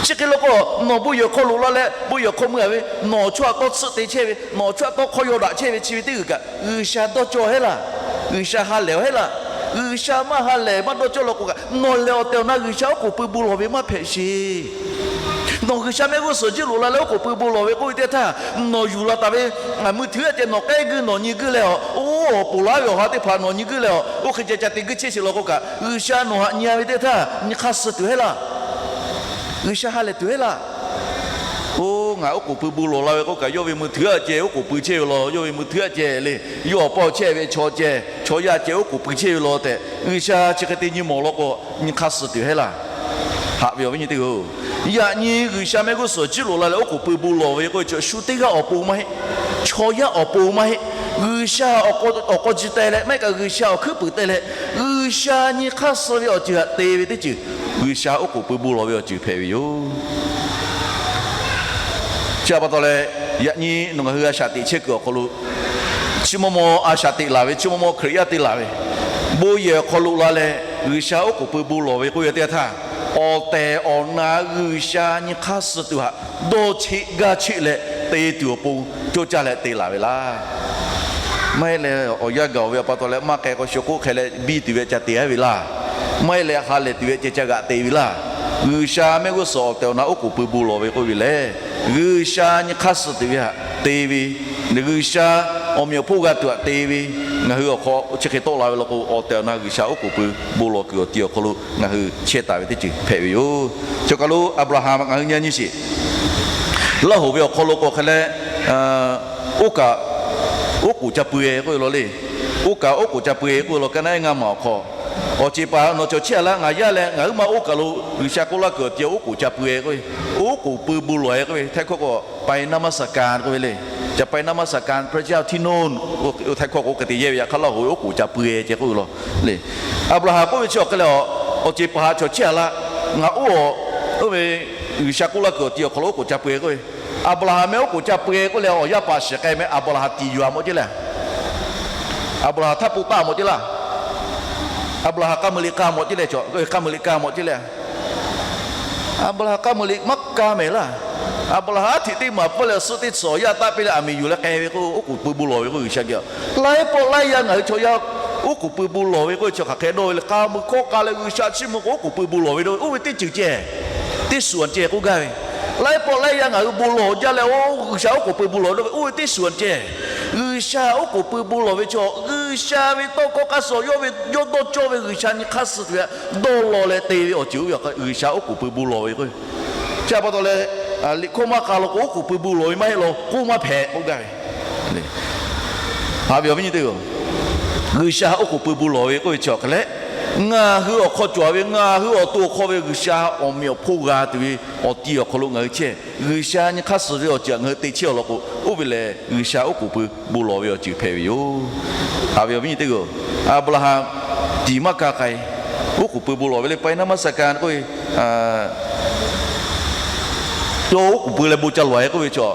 Chi hk'e law k'o, nawˬ bon yehˬ hk'aw loꞈ la leh bon yehˬ hk'aw mui a ve, nawˬ chaw htaꞈ tawˇ tsuhˆ te chehˇ ve, nawˬ chaw htaꞈ tawˇ hkawˇ yaw daꞈ chehˇ ve chi ve teˇ g'uiˬ kaꞈ G'uiˬsha dawˇ cawˇ heˆ laˇ. G'uiˬsha ha lehˬ heˆ laˇ. G'uiˬsha maˇ ha lehˬ maˇ dawˇ cawˇ law k'o kaꞈ, nawˬ lehˬ awˬ tehˬ awˬ na G'uiˬsha oˉ k'oˍ pui bon lawˬ ve maˇ hpehꞈ sheˍ. Nawˬ G'uiˬsha mehˆ g'uˇ suhˍ jiˆ loꞈ la leh oˉ k'oˍ pui bon lawˬ ve k'oˆ ve teˇ htaˇ, nawˬ yuˬ la taˍ ve mui tuiˬ a ceh nawˬ k'ehˉ guiˇ nawˬ nyi guiˇ leh a, oˇ awˬ poˍ laˇ ve awˬ ha teˇ hpaˍ nawˬ nyi guiˇ leh a, oˇ hk'e ceh ca te guiˇ chehˇ sheˍ law k'o kaꞈ, G'uiˬsha nawˬ htaꞈ nyi a ve teˇ htaˇ nyi hk'aˇ suh tuˬ heˆ laˇ. G'uiˬsha ha lehˬ tuˬ heˆ laˇ. Oˇ, ngaˬ oˉ k'oˍ pui bon lawˬ la ve k'oˆ kaꞈ, yawˇ ve mui tuiˬ a ceh oˉ k'oˍ pui chehˇ ve law, yawˇ ve mui tuiˬ a ceh le, yawˇ awˬ paˇ chehˇ ve chaw ceh chaw yaˇ ceh oˉ k'oˍ pui chehˇ ve law tehꞈ, G'uiˬsha chi hk'e te nyi mawˬ law k'o, nyi hk'aˇ suh tuˬ heˆ laˇ. Haꞈ ve awˬ viˉ nyi teˇ hpaˍ-oˬ, yaꞈ nyi G'uiˬsha mehˆ g'uˇ suhˍ jiˆ loꞈ la leh oˉ k'oˍ pui bon lawˬ ve k'oˆ ve chi shu teˇ g'aˇ awˬ pon maˇ heˆ. Chaw yaˇ awˬ pon maˇ heˆ. G'uiˬsha awˬ k'aw ji teh leh maˇ heˆ kaꞈ G'uiˬsha awˬ hkuiˉ puiˍ teh leh, G'uiˬsha nyi hk'aˇ suh ve awˬ ceuˬ htaꞈ te ve teˇ ceuˬ, G'uiˬsha oˉ k'oˍ pui bon lawˬ ve awˬ ceuˬ hpehꞈ ve yoˬ. Chi pa taw leh, yaꞈ nyi nawˬ ngaˬ hui a shaꞈ teꞈ chehˇ kuiˬ awˬ hk'aw lo, chi maw maw a shaꞈ teꞈ laˬ ve, chi maw maw Hkriꞈ yaˇ te laˬ ve, bon yehˬ awˬ hk'aw loꞈ la leh G'uiˬsha oˉ k'oˍ pui bon lawˬ ve k'oˆ ve teˇ htaˇ, awˬ tehˬ awˬ na G'uiˬsha nyi hk'aˇ suh tuˬ htaꞈ dawˇ cheˆ gaˇ cheˆ leh te tuˬ awˬ pon cawˇ caˇ leh te laˬ ve laˇ. Maˇ heˆ leh, awˬ yanˇ gaˬ-oˬ ve pa taw leh maˇ k'ai k'o shu k'oˆ hk'e leh biˇ tuˬ ve ca te a ve laˇ. Maˇ heˆ leh ha lehˬ tuˬ ve ceh ca g'aꞈ te ve laˇ. G'uiˬsha mehˆ g'uˇ suhˍ awˬ tehˬ awˬ na oˉ k'oˍ pui bon lawˬ ve k'oˆ ve lehˬ, G'uiˬsha nyi hk'aˇ suh tuˬ ve htaꞈ te ve, G'uiˬsha awˬ meꞈ awˬ hponˇ g'a tuˬ htaꞈ te ve, ngaˬ hui awˬ hk'aw chi hk'e tawˆ la ve law k'o, awˬ tehˬ awˬ na G'uiˬsha oˉ k'oˍ pui bon lawˬ kuiˬ awˬ ti awˬ hk'aw lo ngaˬ hui chehˇ taˍ ve teˇ ceuˬ hpehꞈ ve yoˬ. Chi kaˬ lo Aˍbraˍhanˍ ngaˬ hui nyi nyi sheˍ. Laˇ hoˍ ve awˬ hk'aw lo k'o hk'e leh, oˇ kaꞈ oˉ k'oˍ ca pui-e k'oˆ ve law le. Oˇ kaꞈ oˉ k'oˍ ca pui-e k'oˆ ve law, ka naˉ ngaˇ maˬ awˬ hk'aw, awˬ ceˬ paˍ nawˬ cawˬ chehˇ a laˇ, ngaˬ yaˇ leh ngaˬ huiˉ maˇ oˇ kaˬ lo G'uiˬsha k'oˆ laˇ kuiˬ awˬ ti oˉ k'oˍ ca pui-e k'oˆ ve, oˉ k'oˍ pui bon lawˬ-e k'oˆ ve, htaiˇ hkawˇ k'o, ไปนมัสการ k'oˆ ve le. จะไปนมัสการพระเจ้าที่โน่น Htaiˇ hkawˇ k'o hk'e te yehˇ ve, yaꞈ hk'aˇ Laˇ hoꞈ ve oˉ k'oˍ ca pui-e ceh k'oˆ ve law le. Aˍbraˍhanˍ k'oˆ ve chi awˬ hk'e leh, awˬ ceˬ paˍ haꞈ chaw chehˇ a laˇ, ngaˬ oˇ awˬ, oˇ ve G'uiˬsha k'oˆ laˇ kuiˬ awˬ ti awˬ hk'aw lo oˉ k'oˍ ca pui-e k'oˆ ve. Aˍbraˍhanˍ meh oˉ k'oˍ ca pui-e k'oˆ leh, awˬ yaˇ paˍ shiˍ k'ai meh Aˍbraˍhanˍ tiˍ yuˬ a mawˬ ceˇ le. Aˍbraˍhanˍ htaˇ po taˆ mawˬ ceˇ laˇ. Aˍbraˍhanˍ k'aˇ meuꞈ liꞈ k'aˇ mawˬ ceˇ le, k'aˇ meuꞈ liꞈ k'aˇ mawˬ ceˇ le. Aˍbraˍhanˍ k'aˇ meuꞈ liꞈ maˇ k'aˇ mehˍ laˇ. Aˍbraˍhanˍ aˉ hteꞈ teˇ maˍ pfuhˇ leh suhˆ teˇ tsuhˍ awˬ yaˇ taˆ piˇ leh aˬ miˍ yuˬ leh k'ai ve k'o, oˉ k'oˍ pui bon lawˬ ve k'oˆ G'uiˬsha geh. Laiˉ pawˆ laiˉ yaˇ ngaˬ hui chaw yaˇ oˉ k'oˍ pui bon lawˬ ve k'oˆ ve chi hk'aˬ hk'e dawˇ ve le. K'a mui hkawˇ k'a leh G'uiˬsha chiˇ mvuh k'o oˉ k'oˍ pui bon lawˬ ve dawˇ ve, oˇ ve teˇ ceuˬ ceh, teˇ suˍ ceh k'oˆ gaˇ ve. Laiˉ pawˆ laiˉ yaˇ ngaˬ hui bon lawˬ jaˇ leh, oˇ G'uiˬsha oˉ k'oˍ pui bon lawˬ dawˇ ve, oˇ ve teˇ suˍ ceh. G'uiˬsha oˉ k'oˍ pui bon lawˬ ve chaw, G'uiˬsha ve tawˇ hkawˇ hk'a suh yawˇ ve yawˇ dawˇ cawˇ ve G'uiˬsha nyi hk'aˇ suh tuˬ ve dawˇ law leh te ve awˬ ceuˬ oˇ ve G'uiˬsha oˉ k'oˍ pui bon lawˬ ve k'o, chi pa taw leh, liꞈ hkawˇ maˇ k'a law k'o oˉ k'oˍ pui bon lawˬ ve maˇ heˆ law k'oˆ maˇ hpehꞈ k'oˆ gaˇ ve. Haꞈ ve awˬ viˉ nyi teˇ-oˬ, G'uiˬsha oˉ k'oˍ pui bon lawˬ ve k'oˆ ve chi awˬ hk'e leh, ngaˬ hui awˬ hk'aw cawˬ ve, ngaˬ hui awˬ to awˬ hk'aw ve G'uiˬsha awˬ meꞈ awˬ hponˇ g'a tuˬ ve awˬ ti awˬ hk'aw lo ngaˬ hui chehˇ, G'uiˬsha nyi hk'aˇ suh ve awˬ ceuˬ htaꞈ ngaˬ hui te chehˇ awˬ lawn k'o, oˇ ve lehˬ G'uiˬsha oˉ k'oˍ pui bon lawˬ ve awˬ ceuˬ hpehꞈ ve yoˬ. Haꞈ ve awˬ viˉ nyi teˇ-oˬ, Aˍbraˍhanˍ tiˍ maˇ ka k'ai, oˉ k'oˍ pui bon lawˬ ve le. ไปนมัสการ k'oˆ ve, yawˇ oˉ k'oˍ pui leh bon ca lawˬ-e k'oˆ ve chaw,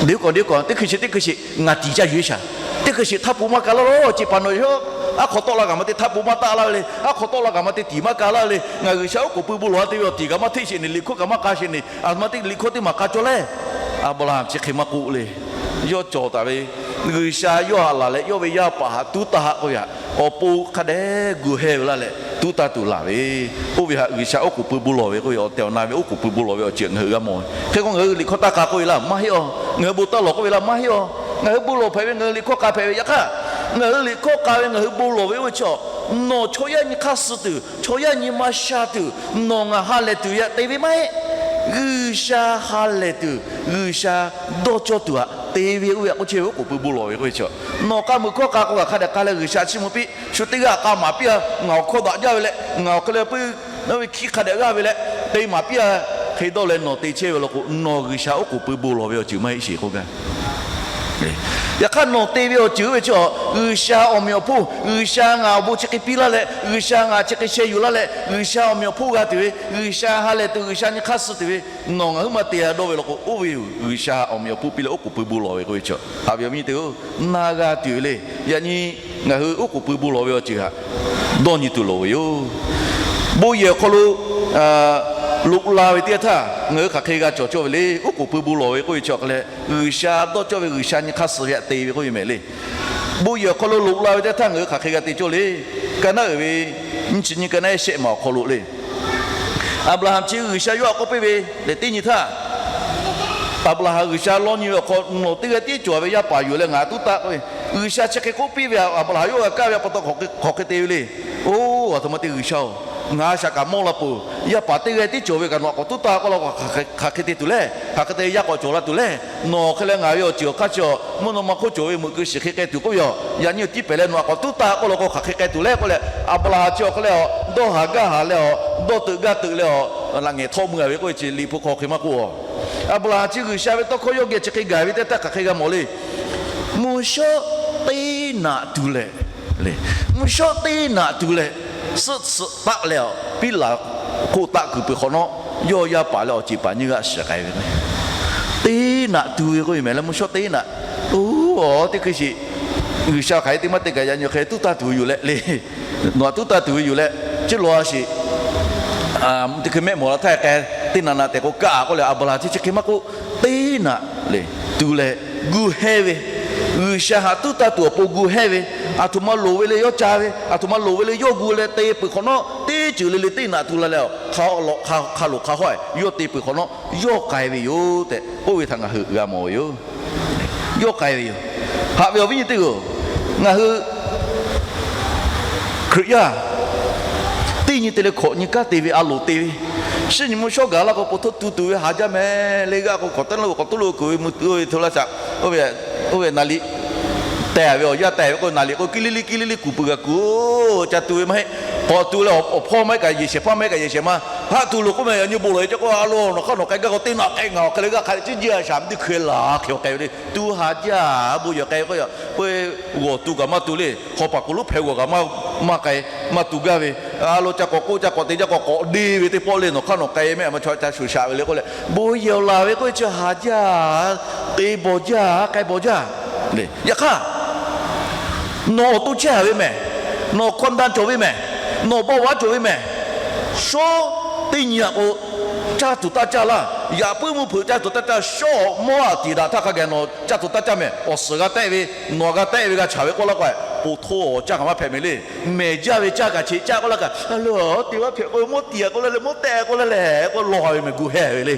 deꞈ k'awꞈ deꞈ k'awꞈ teˇ hkui sheˍ teˇ hkui sheˍ ngaˬ tiˍ caˇ yuˬ-e shaˍ. Teˇ hkui sheˍ htaˇ pun maˇ ka laˇ laˇ, chi pa nawˬ yawˇ aˉ hk'aw tawˆ la kaꞈ maˇ te htaˇ pun maˇ taˆ laˇ ve le. Aˉ hk'aw tawˆ la kaꞈ maˇ te tiˍ maˇ ka laˇ ve le. Ngaˬ G'uiˬsha oˉ k'oˍ pui bon lawˬ-a te ve awˬ tiˍ kaꞈ maˇ hteˆ sheˍ neˍ, liꞈ hkawˇ kaꞈ maˇ k'a sheˍ neˍ, aˬ htoꞈ ma te liꞈ hkawˇ teˇ maˬ k'a cawˇ le. Aˍbraˍhanˍ chi hk'e maˇ k'oˆ le. Yawˇ cawˬ taˍ ve, G'uiˬsha yawˇ htaꞈ laˬ leh yawˇ ve yaˇ paˍ htaꞈ tuˉ taˇ haˆ k'oˆ ve htaꞈ awˬ pon hk'a dehꞈ gu hehˇ ve laˇ leh tuˉ taˇ tuˬ laˬ ve, oˇ ve htaꞈ G'uiˬsha oˉ k'oˍ pui bon lawˬ ve k'oˆ ve, awˬ tehˬ awˬ na ve oˉ k'oˍ pui bon lawˬ ve awˬ ceuˬ ngaˬ hui g'a mawˬ ve. Hk'e k'o ngaˬ hui liꞈ hkawˇ taˇ k'a k'oˆ ve laˇ maˇ heˆ-aˬ. Ngaˬ hui bon taˇ lawˬ k'oˆ ve laˇ maˇ heˆ-aˬ. Ngaˬ hui bon lawˬ hpehꞈ ve, ngaˬ hui liꞈ hkawˇ k'a hpehꞈ ve. Yaꞈ hk'aˇ ngaˬ hui liꞈ hkawˇ k'a ve, ngaˬ hui bon lawˬ ve oˇ ve chi, nawˬ chaw yaˇ nyi hk'aˇ suh tuˬ, chaw yaˇ nyi ma sha tuˬ, nawˬ ngaˬ ha lehˬ tuˬ ve htaꞈ te ve maˇ heˆ. G'uiˬsha ha lehˬ tuˬ, G'uiˬsha dawˇ cawˇ tuˬ htaꞈ te ve oˇ ve htaꞈ k'oˆ chehˇ ve, oˉ k'oˍ pui bon lawˬ ve k'oˆ ve chi. Nawˬ k'a muiˬ hkawˇ k'a k'o kaꞈ hk'a dehꞈ k'a leh G'uiˬsha chiˇ mvuh piˇ, shu teˇ g'aˇ k'a maˍ piˇ-a. Ngaˬ awˬ hkawˇ daꞈ jaˇ ve leh, ngaˬ awˬ hk'e leh puiˉ ve hkiˇ hk'a dehꞈ g'aˇ ve leh te maˍ piˇ-a. Hk'e dawˇ leh nawˬ te chehˇ ve law k'o, nawˬ G'uiˬsha oˉ k'oˍ pui bon lawˬ ve awˬ ceuˬ maˇ heˆ sheˍ k'oˆ gaˇ. Yaꞈ hk'aˇ nawˬ te ve awˬ ceuˬ oˇ ve chi, G'uiˬsha awˬ meꞈ awˬ hponˇ, G'uiˬsha ngaˬ awˬ bon chi hk'e piˇ laˇ leh, G'uiˬsha ngaˬ chi hk'e sheh yuˬ laˇ leh, G'uiˬsha awˬ meꞈ awˬ hponˇ g'a tuˬ ve, G'uiˬsha ha lehˬ tuˬ, G'uiˬsha nyi hk'aˇ suh tuˬ ve, nawˬ ngaˬ huiˉ ma te-a dawˇ ve law k'o, oˇ ve G'uiˬsha awˬ meꞈ awˬ hponˇ piˇ leh oˉ k'oˍ pui bon lawˬ ve k'oˆ ve chi. Haꞈ ve awˬ viˉ nyi teˇ-oˬ, na g'a tuˬ ve le. Yaꞈ nyi ngaˬ hui oˉ k'oˍ pui bon lawˬ ve awˬ ceuˬ htaꞈ dawˇ nyi tuˬ loˍ ve yoˬ. Bon yehˬ awˬ hk'aw lo loꞈ la ve teˇ yanˇ htaˇ ngaˬ hui hk'aˬ hk'e g'a cawˬ cawˇ ve le. Oˉ k'oˍ pui bon lawˬ ve k'oˆ ve chi awˬ hk'e leh, G'uiˬsha dawˇ cawˇ ve, G'uiˬsha nyi hk'aˇ suh ve htaꞈ te ve k'oˆ ve mehˍ le. Bon yehˬ awˬ hk'aw lo loꞈ la ve teˇ yanˇ htaˇ ngaˬ hui hk'aˬ hk'e g'a te cawˇ le. Ka naˉ uiˍ ve nyiˇ chi nyiˇ, ka naˉ ehˉ shehˆ ma awˬ hk'aw lo le, Aˍbraˍhanˍ chi G'uiˬsha yawˇ htaꞈ k'oˆ piˇ ve lehˬ, teˇ nyi htaˇ, Aˍbraˍhanˍ G'uiˬsha lawˇ nyi ve awˬ hk'aw nawˬ teˇ g'aˇ tiˉ cawˬ ve yaˇ paˍ yuˬ leh ngaˬ tuˉ taˆ k'oˆ ve, G'uiˬsha chi hk'e k'oˆ piˇ ve Aˍbraˍhanˍ yawˇ g'a kaˇ ve pa taw hk'aˬ hk'e te ve le. Oˇ, aˬ htoꞈ ma te G'uiˬsha-oˬ, ngaˬ shaꞈ kaꞈ mawˇ la peuˬ. Yaˇ paˍ teˇ g'aˇ tiˉ cawˬ ve kaꞈ nawˬ htaꞈ k'awꞈ tuˉ taˆ k'oˆ la k'o, hk'aˬ hk'e te tuˬ le. Hk'aˬ hk'e te yaˇ k'awꞈ cawˬ la tuˬ le. Nawˬ hk'e leh ngaˬ ve awˬ ceuˬ awˬ hk'aˇ chi mvuhˇ naw ma hk'oˆ cawˬ ve meuꞈ keu shiˍ hk'e k'ai tuˬ k'oˆ ve yoˬ. Yaꞈ nyi awˬ tiˉ pehˍ leh nawˬ htaꞈ k'awꞈ tuˉ taˆ k'oˆ la k'o, hk'aˬ hk'e k'ai tuˬ le k'oˆ leh, Aˍbraˍhanˍ chi awˬ hk'e leh, dawˇ haˍ gaˇ haˍ leh, dawˇ teuꞈ gaˇ teuꞈ leh, laꞈ ngehˬ htawˆ mui-a ve k'oˆ ve chi liꞈ hpu hk'aw hk'e maˇ k'oˆ-a. Aˍbraˍhanˍ chi G'uiˬsha ve tawˇ hkawˇ yawˇ geh chi hk'e gaˬ ve teˇ htaˇ hk'aˬ hk'e g'a mawˬ le. Mvuhˇ shawˉ teˇ naꞈ tu leh, mvuhˇ shawˉ teˇ naꞈ tu leh, suhˆ tsuhꞈ taˆ leh, piˉ laˬ hk'oˆ taˆ kuiˬ peuˬ hk'awꞈ nawˉ, yawˇ yaˇ paˍ leh awˬ ceˬ paˍ nyiˇ g'aˇ shiˍ k'ai ve. Teˇ naꞈ tu ve k'oˆ ve mehˍ leh, mvuhˇ shawˉ teˇ naꞈ. Oˇ, teˇ hkui shiˍ G'uiˬsha hk'aˬ hk'e te maˇ te kaꞈ yaꞈ nyi hk'e tuˉ taˇ tuˬ ve yoˬ leh le. Nawˬ htaꞈ tuˉ taˇ tuˬ ve yoˬ leh, chi lawˬ a shiˍ. Teˇ hkui mehˆ mawˬ la htaˇ k'ai, teˇ naꞈ naꞈ tehꞈ k'o kaˆ k'oˆ leh, Aˍbraˍhanˍ chi chi hk'e maˇ k'oˆ, teˇ naꞈ le, tu leh gu hehˇ ve, G'uiˬsha htaꞈ tuˉ taˇ tuˬ awˬ pon gu hehˇ ve, aˬ htoꞈ ma loˍ ve le yawˇ ca ve, aˬ htoꞈ ma loˍ ve le yawˇ gu leh te peuˬ hk'awꞈ nawˉ, teˇ ceuˬ le le teˇ naꞈ tu la leh, hk'a lo hk'a lo hk'a hawˉ-e yawˇ te peuˬ hk'awꞈ nawˉ, yawˇ k'ai ve yoˬ tehꞈ k'oˆ ve htaꞈ ngaˬ hui g'a mawˬ ve yoˬ. Yawˇ k'ai ve yoˬ. Haꞈ ve awˬ viˉ nyi teˇ-oˬ, ngaˬ hui Hkriꞈ yaˇ teˇ nyi te leh hkawꞈ nyi kanˉ te ve a loˍ te ve, shiˉ nyi mvuhˇ shawˉ gaˬ la k'o, po htoˇ tu tuˬ ve haˍ jaˇ mehˍ le. G'aˇ k'o hk'awꞈ taˉ lo k'awꞈ tuˉ lo kuˬ ve mvuh tuˬ ve hto laˇ shaꞈ, oˇ ve naˍ liꞈ tehꞈ ve awˬ yaˇ tehꞈ ve k'o, naˍ liꞈ k'o kiˇ liˇ liˇ kiˇ liˇ liˇ kuˬ peuˬ g'a kuˬ ca tu ve maˇ heˆ. Awˬ tu leh awˬ hpawˇ maˇ heˆ kaꞈ yehˬ shehˍ, hpaˇ maˇ heˆ kaꞈ yehˬ shehˍ ma, haˆ tu loˬ k'oˆ meh, yaꞈ nyi bon lawˬ e ca k'o, a lo nawˬ hk'aˇ nawˬ k'ai gaˇ k'o, teˇ naꞈ k'ai ngaˬ awˬ hk'e leh g'aˇ hk'a ciˉ jiˇ a shaˍ mvuhˇ teˇ hkui laˬ hk'e awˬ k'ai ve le. Tu haˍ jaˇ, bon yehˬ k'ai ve k'o, yaꞈ peu g'awˬ tu kaꞈ maˇ tu le, hk'aw paˍ k'oˍ lonˉ hpehꞈ g'awˬ kaꞈ maˇ k'ai, maˇ tu gaˇ ve. A lo ca k'awꞈ k'oˆ ca k'awꞈ te jaˇ k'o, k'awꞈ deˇ ve teˇ pawˆ le, nawˬ hk'aˇ nawˬ k'ai meh, a ma chaw ca shuˍ shaꞈ ve le k'oˆ leh, bon yehˬ awˬ laˬ ve k'oˆ ve chi haˍ jaˇ, te bawˬ jaˇ, k'ai bawˬ jaˇ. Yaꞈ hk'aˇ, nawˬ awˬ to chehˇ ve mehˬ, nawˬ hkawˇ daˇ cawˬ ve mehˬ, nawˬ bawˆ vaˇ cawˬ ve mehˬ, shawˉ teˇ nyi a k'o, caˇ tuˬ taˇ caˇ laˇ. Yaꞈ puiˉ mvuhˇ hpeuꞈ caˇ tuˬ taˇ caˇ. Shawˉ awˬ mawˇ a tiˍ daꞈ htaˇ hk'a gaˬ nawˬ caˇ tuˬ taˇ caˇ mehˬ. Awˬ suhˍ g'a tehˆ ve, nawˬ g'a tehˆ ve g'a chaˍ ve k'oˆ laˇ k'o, po htoˇ awˬ caˇ kaꞈ maˇ hpehꞈ mehˍ le. Mehˬ jaˇ ve caˇ kaꞈ cheꞈ caˇ k'oˆ laˇ kaꞈ, a lo teˇ g'aˇ hpehꞈ k'o mawˇ tiˍ a k'oˆ laˇ leh, mawˇ tehˆ k'oˆ laˇ leh k'o, lawˬ ve mehˬ gu heh ve le.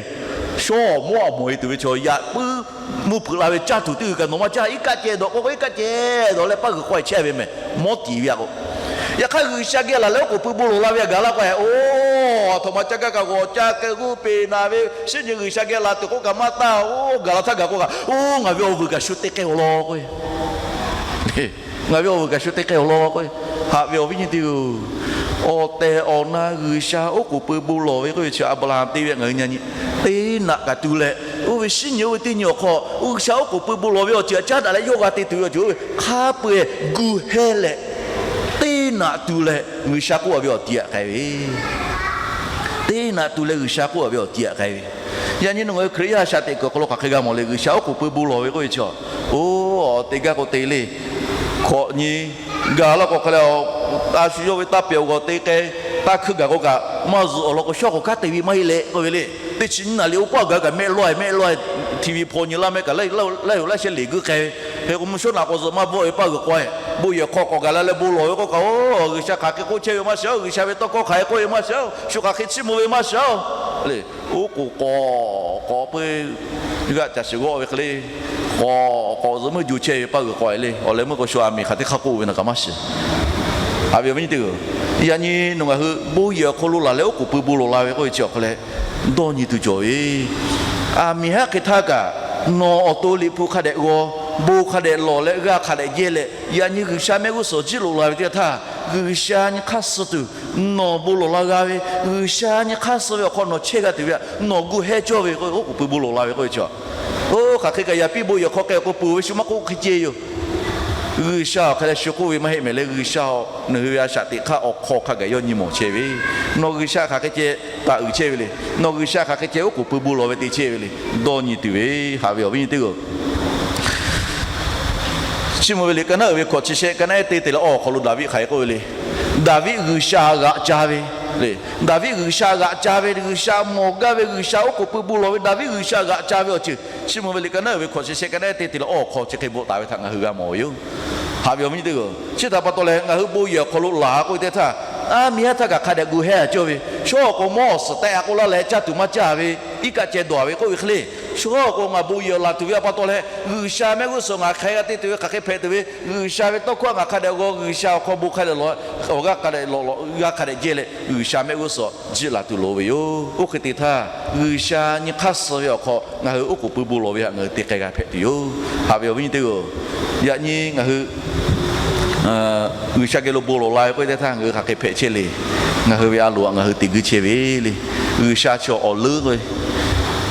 Shawˉ awˬ mawˇ a mawˬ e tuˬ ve chaw, yaꞈ puiˉ mvuhˇ hpeuꞈ la ve caˇ tuˬ teˇ g'uiˬ kaꞈ nawˬ maˇ caˇ, iˉ kaˆ ceh dawˬ k'oˆ k'o iˉ kaˆ ceh dawˬ leh paˇ g'uiˬ k'awehꞈ chehˇ ve mehˬ, mawˇ tiˍ ve a k'o. Yaꞈ hk'aˇ, G'uiˬsha geh laˬ leh oˉ k'oˍ pui bon lawˬ la ve a gaˬ laˇ k'o, oˇ, a htoꞈ ma caˇ gaˇ kaꞈ g'awˬ caˇ keu g'uˇ peˬ naˍ ve, shinˉ nyi G'uiˬsha geh laˬ tuˬ k'oˆ kaꞈ maˇ taˇ. Oˇ, gaˬ la htaˇ gaˬ k'o kaꞈ, oˇ, ngaˬ ve awˬ vuiˬ kaꞈ shu teˇ k'ehˇ awˬ lawn k'o, ngaˬ ve awˬ vuiˬ kaꞈ shu teˇ k'ehˇ awˬ lawn k'o, haꞈ ve awˬ viˉ nyi teˇ-oˬ, awˬ tehˬ awˬ na G'uiˬsha oˉ k'oˍ pui bon lawˬ ve k'oˆ ve chi Aˍbraˍhanˍ te ve ngaˬ hui nyi teˇ naꞈ kaꞈ tu leh, oˇ ve shinˉ nyi oˇ ve teˇ nyi awˬ hk'aw G'uiˬsha oˉ k'oˍ pui bon lawˬ ve awˬ ceuˬ a caˉ daꞈ leh yawˇ g'a te tuˬ ve awˬ ceuˬ oˇ ve hk'a peu-eˬ gu heh leh, teˇ naꞈ tu leh G'uiˬsha k'oˆ a ve awˬ ti aꞈ k'ai ve teˇ naꞈ tu leh G'uiˬsha k'oˆ a ve awˬ ti aꞈ k'ai ve. Yaꞈ nyi nawˬ ngaˬ hui Hkriꞈ yaˇ shaꞈ teꞈ kuiˬ awˬ hk'aw lo hk'aˬ hk'e g'a mawˬ le, G'uiˬsha oˉ k'oˍ pui bon lawˬ ve k'oˆ ve chi, oˇ, te gaˇ k'o te le. Hkawꞈ nyi gaˬ laˇ k'o hk'a leh, a shu yawˇ ve taˇ pehˬ awˬ g'awˬ te k'ai, taˇ hkuiˇ gaˬ k'o kaꞈ, maˇ zuhꞈ awˬ lawn k'o shawˉ k'awꞈ kanˉ te ve maˇ heˆ leh k'oˆ ve le. Teˇ chi nyiˇ naꞈ le oˇ paˆ gaˬ kaꞈ mehˆ lawˇ-e mehˆ lawˇ-e, TV hpaw nyi laˇ mehˆ kaꞈ laiˉ yoˬ laiˉ sheˆ leˬ guiˇ k'ai ve. Hk'e k'o mvuhˇ shawˉ naꞈ k'awꞈ zuhꞈ maˇ bvuhˆ ve paˇ g'uiˬ k'awehꞈ, bon yehˬ hk'aw k'awꞈ gaˬ la leh bon lawˬ ve k'oˆ kaꞈ, oˇ, G'uiˬsha hk'aˬ hk'e k'oˆ chehˇ ve maˇ shiˍ-oˬ, G'uiˬsha ve tawˇ hkawˇ hk'aˬ hk'e k'oˆ ve maˇ shiˍ-oˬ, shu hk'aˬ hk'e chiˇ mvuh ve maˇ shiˍ-oˬ le. Oˉ k'oˍ k'awꞈ k'awꞈ peu g'aˆ caˬ shiˍ g'awˆ ve hk'e le, k'awꞈ k'awꞈ zuhꞈ meuˇ jo chehˇ ve paˇ g'uiˬ k'awehꞈ le. Awˬ leh meuˇ k'o shu aˬ miˍ hk'aˬ teˇ hk'aˇ k'oˆ ve naˬ kaꞈ maˇ shiˍ. Haꞈ ve awˬ viˉ nyi teˇ-oˬ, yaꞈ nyi nawˬ ngaˬ hui bon yehˬ awˬ hk'aw lo laˬ leh oˉ k'oˍ pui bon lawˬ la ve k'oˆ ve chi awˬ hk'aw leh, dawˇ nyi tuˬ cawˬ ve. Aˬ miˍ haˉ hk'e htaˇ kaꞈ, nawˬ awˬ to Liꞈ hpu hk'a dehꞈ g'aw, bon hk'a dehꞈ lawˬ leh g'aˇ hk'a dehꞈ jehˇ leh, yaꞈ nyi G'uiˬsha mehˆ g'uˇ suhˍ jiˇ loꞈ la ve teˇ g'aˇ htaˇ, G'uiˬsha nyi hk'aˇ suh tuˬ nawˬ bon lawˬ la g'a ve, G'uiˬsha nyi hk'aˇ suh ve awˬ hk'aw nawˬ chehˇ g'a tuˬ ve htaꞈ nawˬ gu heh cawˇ ve k'o, oˉ k'oˍ pui bon lawˬ la ve k'oˆ ve chi, oˇ, hk'aˬ hk'e kaꞈ yaꞈ piˇ bon yehˬ hk'aw k'ai awˬ k'o peuˬ ve shu maˇ k'oˆ hk'e ceh yoˬ. G'uiˬsha awˬ hk'e leh shu k'oˆ ve maˇ heˆ mehˍ leh, G'uiˬsha nawˬ hui ve a shaꞈ teꞈ hk'aˇ awˬ hk'aw hk'a gaˬ yawˇ nyi mawˬ chehˇ ve, nawˬ G'uiˬsha hk'aˬ hk'e ceh taˍ uiˍ chehˇ ve le. Nawˬ G'uiˬsha hk'aˬ hk'e ceh oˉ k'oˍ pui bon lawˬ ve te chehˇ ve le. Dawˇ nyi tuˬ ve, haꞈ ve awˬ viˉ nyi teˇ-oˬ, Chiˇ mvuh ve liꞈ ka naˉ uiˍ ve hkawꞈ chi shehˆ ka naˉ ehˉ teˇ te leh awˬ hk'aw lo Daˍviˆ hk'aˬ hk'e k'oˆ ve le. Daˍviˆ G'uiˬsha g'aꞈ ca ve le. Daˍviˆ G'uiˬsha g'aꞈ ca ve, G'uiˬsha mawˬ gaˇ ve, G'uiˬsha oˉ k'oˍ pui bon lawˬ ve, Daˍviˆ G'uiˬsha g'aꞈ ca ve awˬ ceuˬ, Chiˇ mvuh ve liꞈ ka naˉ uiˍ ve hkawꞈ chi shehˆ ka naˉ ehˉ teˇ te leh awˬ hk'aw chi hk'e bvuhꞈ taˍ ve htaꞈ ngaˬ hui g'a mawˬ ve yoˬ. Haꞈ ve awˬ viˉ nyi teˇ-oˬ, chi htaꞈ pa taw leh ngaˬ hui bon yehˬ awˬ hk'aw lo laˬ k'oˆ ve teˇ htaˇ, aˬ miˍ haˉ htaˇ kaꞈ hk'a dehꞈ gu heh a cawˇ ve, shawˉ awˬ k'o mawˇ awˬ suhˍ tehˆ a k'oˆ laˇ leh caˇ tuˬ maˇ caˇ ve, iˉ kaˆ ceh dawˬ ve k'oˆ ve hk'e le. Shawˉ awˬ k'o ngaˬ bon yehˬ laˬ tuˬ ve pa taw leh, G'uiˬsha mehˆ g'uˇ suhˍ ngaˬ hk'aˬ hk'e g'a te tuˬ ve, hk'aˬ hk'e hpehꞈ tuˬ ve, G'uiˬsha ve tawˇ hkawˇ ngaˬ hk'a dehꞈ g'aw, G'uiˬsha awˬ hk'aw bon hk'a dehꞈ lawˬ, awˬ g'aˇ hk'a dehꞈ lawˬ lawˬ, g'aˇ hk'a dehꞈ jehˇ leh G'uiˬsha mehˆ g'uˇ suhˍ jiˆ laˬ tuˬ loˍ ve yoˬ. Oˇ hk'e te htaˇ, G'uiˬsha nyi hk'aˇ suh ve awˬ hk'aw ngaˬ hui oˉ k'oˍ pui bon lawˬ ve htaꞈ ngaˬ hui te k'ai g'a hpehꞈ tuˬ yoˬ. Haꞈ ve awˬ viˉ nyi teˇ-oˬ, yaꞈ nyi ngaˬ hui G'uiˬsha geh lo bon lawˬ la ve k'oˆ ve teˇ htaˇ ngaˬ hui hk'aˬ hk'e hpehꞈ chehˇ le. Ngaˬ hui ve a loˍ htaꞈ ngaˬ hui te guiˇ chehˇ ve le. G'uiˬsha chi awˬ leuˉ k'o,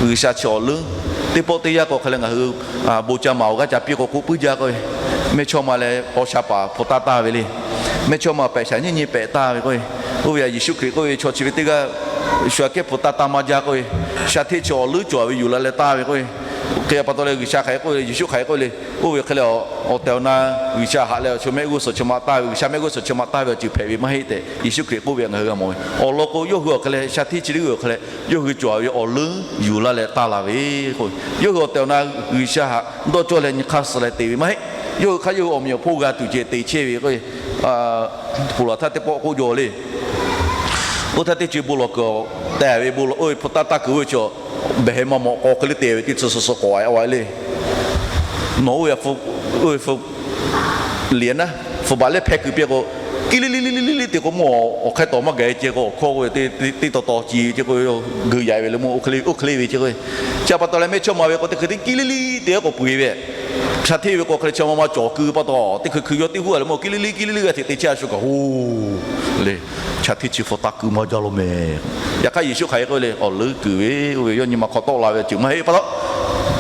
G'uiˬsha chi awˬ leuˉ. Teˇ pawˆ teˇ yanˇ k'o hk'e leh ngaˬ hui bon ca maˍ awˬ g'aˇ ca piˇ k'o k'oˆ puiˉ jaˇ k'o, mehˇchawˇma leh paw sha paˍ hpu taˇ taˇ ve le. Mehˇchawˇma pehꞈ shaˍ nyiˇ nyi pehꞈ taˇ ve k'o, oˇ ve htaꞈ Yeˍsuˆ Hkriꞈ k'oˆ ve chaw chi ve teˇ g'aˇ shu aꞈ kehˉ hpu taˇ taˇ maˇ jaˇ k'o, sha hteˇ chi awˬ leuˉ cawˬ ve yuˬ la leh taˇ ve k'o, hk'e pa taw leh G'uiˬsha hk'aˬ hk'e k'oˆ le, Yeˍsuˆ hk'aˬ hk'e k'oˆ le, oˇ ve hk'e leh awˬ tehˬ awˬ na G'uiˬsha haꞈ leh awˬ chaw mehˆ g'uˇ suhˍ chi ma taˇ ve, G'uiˬsha mehˆ g'uˇ suhˍ chi ma taˇ ve awˬ ceuˬ hpehꞈ ve maˇ heˆ tehꞈ Yeˍsuˆ Hkriꞈ k'oˆ ve htaꞈ ngaˬ hui g'a mawˬ ve. Awˬ lawn k'o, yawˇ hui awˬ hk'e leh sha hteˇ chi teˇ g'uiˬ awˬ hk'e leh yawˇ hui cawˬ ve awˬ leuˉ yuˬ laˇ leh taˇ la ve k'o, yawˇ hui awˬ tehˬ awˬ na G'uiˬsha haꞈ dawˇ cawˇ leh nyi hk'aˇ suh leh te ve maˇ heˆ. Yawˇ hui hk'aˇ yawˇ hui awˬ meꞈ awˬ hponˇ g'a tuˬ ceh te chehˇ ve k'o, Ponˬ laˬ htaˇ teˇ pawˆ k'oˆ jaw le. Oˇ htaˇ teˇ co e bon lawˬ kuiˬ awˬ tehˬ ve bon lawˬ oˇ ve hpu taˇ taˇ kuiˬ oˇ ve chaw, behˬ heh maˇ mawꞈ k'aw hk'e le te ve teˇ tcuh suh suh k'awꞈ a e le. Nawˬ oˇ ve oˇ ve hpu liꞈ naˉ hpu baꞈ lehˉ hpehˇ kuiˬ piˇ k'o, kiˇ liˇ liˇ liˇ liˇ liˇ te k'o mawˇ awˬ hk'aˇ tawˍ maˇ gaˬ e ceh k'o, awˬ hkawˇ k'oˆ ve teˇ tawˇ tawˍ ci ve ceh k'o, geu yaꞈ ve le mawˇ oˇ hk'e le oˇ hk'e le ve ceh k'o, chi pa taw leh mehˇchawˇma ve k'o teˇ hkui teˇ kiˇ liˇ liˇ te k'awꞈ pui ve Chaˇ hteˇ ve k'o hk'e leh chi ma ma cawˬ keu pa taw, teˇ hkui hkui yawˇ teˇ g'uˇ a leh mawˇ kiˇ liˇ liˇ kiˇ liˇ liˇ g'a hteꞈ te chehˇ a shu kaꞈ, hoˬ le, chaˇ hteˇ chi hpu taˇ keu maˇ jaˇ lo mehˍ. Yaꞈ hk'aˇ Yeˍsuˆ hk'aˬ hk'e k'oˆ le, awˬ leuˉ kuiˬ ve, oˇ ve yawˇ nyi ma hk'aw tawˆ la ve ceuˬ maˇ heˆ pa taw,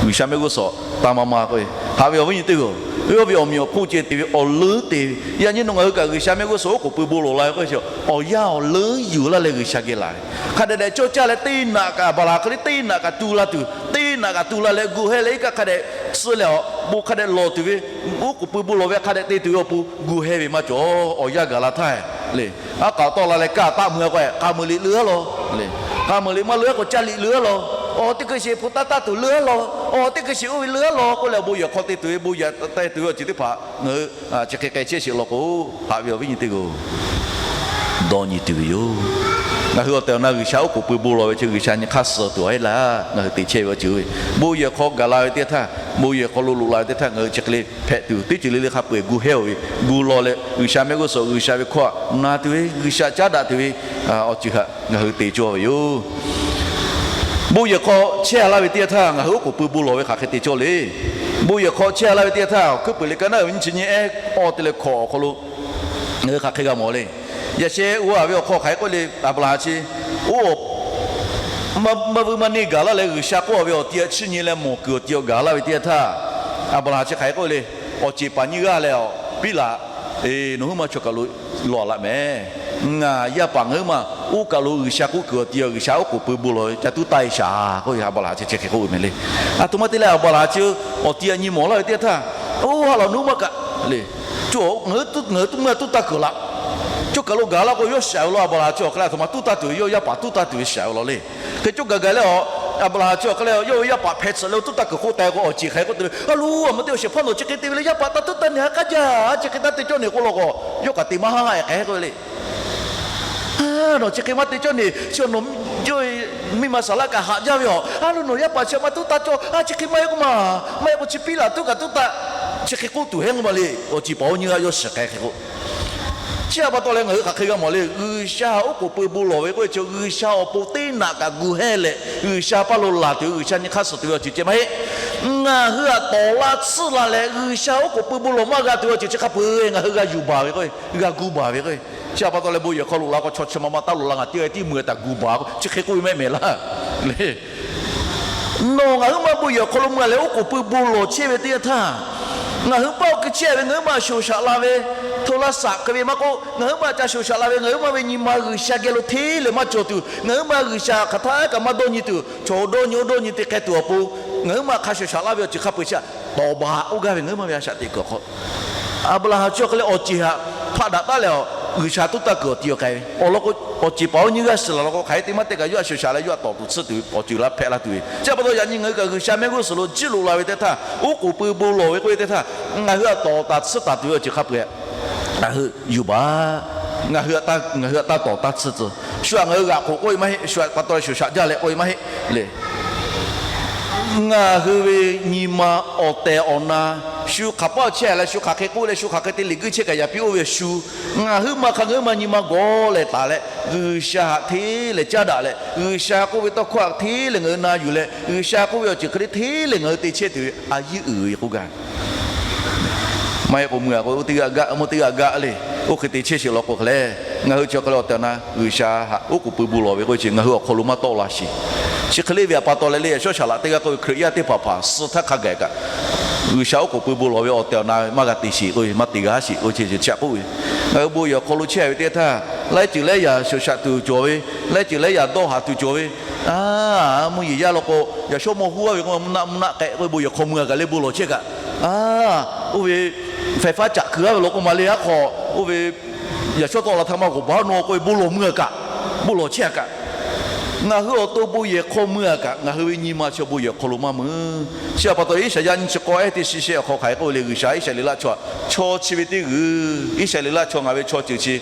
G'uiˬsha mehˆ g'uˇ suhˍ taˇ maˇ maˇ k'oˆ ve. Haꞈ ve awˬ viˉ nyi teˇ hpaˍ-oˬ, yawˇ ve awˬ meꞈ awˬ hponˇ ceh te ve awˬ leuˉ te ve, yaꞈ nyi nawˬ ngaˬ hui kaꞈ G'uiˬsha mehˆ g'uˇ suhˍ oˉ k'oˍ pui bon lawˬ la ve k'oˆ ve chi, awˬ yanˇ awˬ leuˉ yuˬ laˇ leh G'uiˬsha geh laˬ ve. Hk'a dehꞈ dehꞈ cawˇ caˇ leh teˇ naꞈ kaꞈ Aˍbraˍhanˍ hk'e le teˇ naꞈ kaꞈ tu la tuˬ, teˇ naꞈ kaꞈ tu la leh gu heh leh iˉ kaˆ hk'a dehꞈ suh leh awˬ bon hk'a dehꞈ lawˬ tuˬ ve, oˉ k'oˍ pui bon lawˬ ve hk'a dehꞈ te tuˬ ve awˬ pon gu heh ve maˇ cawˬ. Awˬ yanˇ gaˬ la htaˇ le, aˉ k'aꞈ tawˆ la leh kaˇ taˆ mui a k'o, k'a meuˍ liꞈ leuˉ a law le. K'a meuˍ liꞈ maˇ leuˉ a k'o, caˇ liꞈ leuˉ a law. Awˬ teˇ hkui shiˍ hpu taˇ taˇ tuˬ leuˉ a law. Awˬ teˇ hkui shiˍ oˇ ve leuˉ a law k'oˆ leh, bon yehˬ hk'aw te tuˬ ve, bon yehˬ te tuˬ ve awˬ ceuˬ teˇ hpaˍ ngaˬ hui chi hk'e k'ai chehˇ sheˍ law k'o, haꞈ ve awˬ viˉ nyi teˇ g'aˇ-oˬ, dawˇ nyi tuˬ ve yoˬ. Ngaˬ hui awˬ tehˬ awˬ na G'uiˬsha oˉ k'oˍ pui bon lawˬ ve chi G'uiˬsha nyi hk'aˇ suh tuˬ a heˆ laˇ. Ngaˬ hui te chehˇ ve awˬ ceuˬ ve, bon yehˬ hk'aw gaˬ la ve teˇ htaˇ, bon yehˬ hk'aw lo loꞈ la ve teˇ htaˇ ngaˬ hui chi hk'e le hpehꞈ tuˬ, teˇ ceuˬ le le hk'a peu-eˬ gu hehˇ-oˬ ve, gu law leh G'uiˬsha mehˆ g'uˇ suhˍ G'uiˬsha ve hkawˇ htaꞈ na tuˬ ve, G'uiˬsha caˉ daꞈ tuˬ ve awˬ ceuˬ htaꞈ ngaˬ hui te cawˇ ve yoˬ. Bon yehˬ hk'aw chehˇ a laˇ ve teˇ yanˇ htaˇ ngaˬ hui oˉ k'oˍ pui bon lawˬ ve hk'aˬ hk'e te cawˇ le. Bon yehˬ hk'aw chehˇ a laˇ ve teˇ yanˇ htaˇ, Hkui puiˍ liꞈ ka naˉ ve nyiˇ chi nyiˇ ehˉ awˇ te leh hkawꞈ awˬ hk'aw lo ngaˬ hui hk'aˬ hk'e g'a mawˬ le. Yaꞈ sheh uˉ a ve awˬ hk'aw hk'aˬ hk'e k'oˆ le, Aˍbraˍhanˍ chi oˇ maˇ vuiˇ maˇ neˇ gaˬ laˇ leh G'uiˬsha k'oˆ ve awˬ ti a chiˇ nyi leh mawˬ kuiˬ awˬ ti awˬ gaˬ laˇ ve teˇ yanˇ htaˇ, Aˍbraˍhanˍ chi hk'aˬ hk'e k'oˆ le, awˬ ceˬ paˍ nyiˇ g'aˇ leh awˬ piˉ laꞈ, nawˬ huiˉ ma chaw kaˬ lo lawˬ a laˇ mehˍ. Ngaˬ yaˇ paˍ ngaˬ huiˉ ma oˇ kaˬ lo G'uiˬsha k'oˆ kuiˬ awˬ ti a G'uiˬsha oˉ k'oˍ pui bon lawˬ ve ca tuˉ taˇ e shaˍ k'oˆ ve Aˍbraˍhanˍ chi chi hk'e k'oˆ ve mehˍ le. Aˬ htoꞈ ma te leh Aˍbraˍhanˍ chi awˬ ti a nyi mawˬ laˇ ve teˇ yanˇ htaˇ, oˇ ha lawꞈ nawˬ huiˉ ma kaꞈ le, ngaˬ hui tuˉ taˇ kuiˬ laˇ. Chaw kaˬ lo gaˬ laˇ k'o yawˇ shaˍ ve law. Aˍbraˍhanˍ chi awˬ hk'e leh aˬ htoꞈ ma tuˉ taˇ tuˬ ve, yawˇ yaˇ paˍ tuˉ taˇ tuˬ ve shaˍ ve law le. Hk'e cawˇ gaˬ gaˬ leh a, Aˍbraˍhanˍ chi awˬ hk'e leh yawˇ ve yaˇ paˍ hpeh tsuhꞈ leh oˇ tuˉ taˇ kuiˬ k'oˆ taˍ k'o, awˬ ceˬ hk'aˬ hk'e k'oˆ te le, a loˬ, aˬ ma te awˬ shehˍ hpaˇ nawˬ chi hk'e te ve le, yaˇ paˍ taˇ tuˉ taˇ ne ha k'aˉ jaˇ, chi hk'e taˇ te cawˇ ne k'oˆ law k'o, yawˇ kaꞈ te maˇ haˉ haˉ k'ai k'oˆ ve le. Nawˬ chi hk'e maˇ te cawˇ ne, chi nawˬ miˇ ma saˍ laˇ kaꞈ haꞈ jaˇ ve a. A loˬ, nawˬ yaˇ paˍ chi maˇ tuˉ taˇ cawˇ, a chi hk'e maˇ heˆ k'oˆ ma, maˇ heˆ k'o chi piˉ laꞈ tuˉ kaꞈ tuˉ taˇ, chi hk'e k'oˆ tuˬ heˆ k'oˆ ma le. Awˬ ceˬ paˍ oˇ nyiˇ g'aˇ yawˇ shiˍ k'ai hk'e k'o, chi htaꞈ pa taw leh ngaˬ hui hk'aˬ hk'e g'a mawˬ le. G'uiˬsha oˉ k'oˍ pui bon lawˬ ve k'oˆ ve chi G'uiˬsha awˬ pon teˇ naꞈ kaꞈ gu hehˇ leh G'uiˬsha paˇ lo laˬ tuˬ, G'uiˬsha nyi hk'aˇ suh tuˬ ve awˬ ceuˬ ceh maˇ heˆ. Ngaˬ hui htaꞈ tawˍ la tsuhˇ la leh G'uiˬsha oˉ k'oˍ pui bon lawˬ maˇ g'a tuˬ ve awˬ ceuˬ chi hk'a peu-eˬ ngaˬ hui g'a yuˬ baˬ ve k'o, g'a gu baˬ ve k'o, chi htaꞈ pa taw leh bon yehˬ hk'aw loꞈ la k'o, chaw chi ma ma taˇ loꞈ la, ngaˬ teˇ g'aˇ tiˉ mui htaꞈ gu baˬ k'o, chi hk'e k'oˆ ve mehˆ mehˍ laˇ le. Nawˬ ngaˬ huiˉ ma bon yehˬ awˬ hk'aw lo mui a leh oˉ k'oˍ pui bon lawˬ chehˇ ve teˇ yanˇ htaˇ, ngaˬ hui paˇ oˇ hk'e chehˇ ve ngaˬ huiˉ ma shoˍ shaꞈ la ve, hto laˇ saꞈ hk'e ve maˇ k'oˆ, ngaˬ huiˉ ma ca shoˍ shaꞈ la ve ngaˬ huiˉ ma ve nyi ma G'uiˬsha geh lo hteˇ leh maˇ cawˬ tuˬ, ngaˬ huiˉ ma G'uiˬsha hk'aˬ htaˇ kaꞈ maˇ dawˇ nyi tuˬ, chaw dawˇ nyi oˇ dawˇ nyi te k'ai tuˬ awˬ pon, ngaˬ huiˉ ma hk'a shoˍ shaꞈ laˇ ve awˬ ceuˬ hk'a peu-eˬ chi tawˍ baˬ oˇ gaˇ ve ngaˬ huiˉ ma ve a shaꞈ teꞈ kuiˬ awˬ hk'aw Aˍbraˍhanˍ chi awˬ hk'e leh awˬ ceˬ htaꞈ hpaˆ daꞈ taˉ leh, G'uiˬsha tuˉ taˇ kuiˬ awˬ ti awˬ k'ai ve awˬ lawn k'o, awˬ ceˬ paˍ oˇ nyiˇ g'aˇ shiˍ laˬ law k'o, hk'aˬ hk'e te maˇ te kaꞈ yawˇ htaꞈ shoˍ shaꞈ leh yawˇ htaꞈ tawˍ tuˬ tsuhˇ tuˬ ve awˬ ceuˬ laˇ hpehꞈ la tuˬ ve. Chi pa taw yaꞈ nyi ngaˬ hui kaꞈ G'uiˬsha mehˆ g'uˇ suhˍ lo jiˇ loꞈ la ve teˇ htaˇ, oˉ k'oˍ pui bon lawˬ ve k'oˆ ve teˇ htaˇ, ngaˬ hui htaꞈ tawˍ taˍ tsuhˇ taˍ tuˬ ve awˬ ceuˬ hk'a peu-eˬ ngaˬ hui yuˬ baˬ. Ngaˬ hui htaꞈ taˇ tawˍ taˇ tsuhˇ tuˬ, shu htaꞈ ngaˬ hui g'aꞈ k'oˍ k'oˆ ve maˇ heˆ. Shu htaꞈ pa taw leh shoˍ shaꞈ jaˇ leh k'oˆ ve maˇ heˆ le. Ngaˬ hui ve nyi ma awˬ tehˬ awˬ na, shu hk'aˬ paˇ chehˇ leh shu hk'aˬ hk'e k'oˆ leh shu hk'aˬ hk'e te liꞈ guiˇ chehˇ kaꞈ yaꞈ piˇ oˇ ve shu, ngaˬ huiˉ ma hk'a ngaˬ huiˉ ma nyi ma gawˬ leh taˍ leh, G'uiˬsha htaꞈ hteˇ leh caˉ daꞈ leh, G'uiˬsha k'oˆ ve tawˇ hkawˇ htaꞈ hteˇ leh ngaˬ hui na yuˬ leh, G'uiˬsha k'oˆ ve awˬ ceuˬ hk'e le hteˇ leh ngaˬ hui te chehˇ tuˬ ve a yiˉ uiˍ ve k'oˆ gaˇ. Maˇ heˆ k'o mui a k'o, oˇ teˇ g'aˇ gaˆ, mvuhˇ teˇ g'aˇ gaˆ le. Oˇ hk'e te chehˇ sheˍ law k'o hk'e leh, ngaˬ hui chi hk'e leh awˬ tehˬ awˬ na G'uiˬsha htaꞈ oˉ k'oˍ pui bon lawˬ ve k'oˆ ve chi ngaˬ hui awˬ hk'aw lo maˇ tawˆ la sheˍ. Chi hk'e le ve htaꞈ pa taw leh le, yaꞈ shawˉ shaˍ laꞈ teˇ g'aˇ k'oˆ ve Hkriꞈ yaˇ teˇ hpaˍ hpaˍ suh htaˇ hk'a gaˬ kaꞈ, G'uiˬsha oˉ k'oˍ pui bon lawˬ ve awˬ tehˬ awˬ na ve maˇ g'a te sheˍ k'oˆ ve, maˇ te g'a sheˍ k'oˆ ve chi chi htaꞈ k'oˆ ve. Ngaˬ hui bon yehˬ awˬ hk'aw lo chehˇ ve teˇ htaˇ, laiˉ ceuˬ laiˉ yaꞈ shoˍ shaꞈ tuˬ cawˬ ve, laiˉ ceuˬ laiˉ yaꞈ dawˇ haˍ tuˬ cawˬ ve, a, mvuhˇ yeˬ yaˇ law k'o, yaꞈ shawˉ mawˇ huˉ a ve k'o, mvuhˇ naˆ mvuhˇ naˆ k'ehꞈ k'oˆ ve bon yehˬ hk'aw mui a kaꞈ le bon lawˬ chehˇ kaꞈ, a, oˇ ve faiˍ faˉ caꞈ kuiˬ a ve law k'o ma le, aˉ hk'aw oˇ ve yaꞈ shawˉ tawˆ la htaˇ maˇ g'awˬ baˬ nawˬ k'oˆ ve bon lawˬ mui a kaꞈ, bon lawˬ chehˇ a kaꞈ, ngaˬ hui awˬ to bon yehˬ hk'aw mui a kaꞈ, ngaˬ hui ve nyi ma chi bon yehˬ hk'aw lo maˇ mui. Chi htaꞈ pa taw Iˉsaˍyaˆ nyiˇ chi k'awˇ ehˉ teˇ chi shehˆ awˬ hk'aw hk'aˬ hk'e k'oˆ ve le, G'uiˬsha Iˉsaˍreˍlaˆ chaw, chaw chi ve teˇ g'uiˬ, Iˉsaˍreˍlaˆ chaw ngaˬ ve chaw ceuˬ chi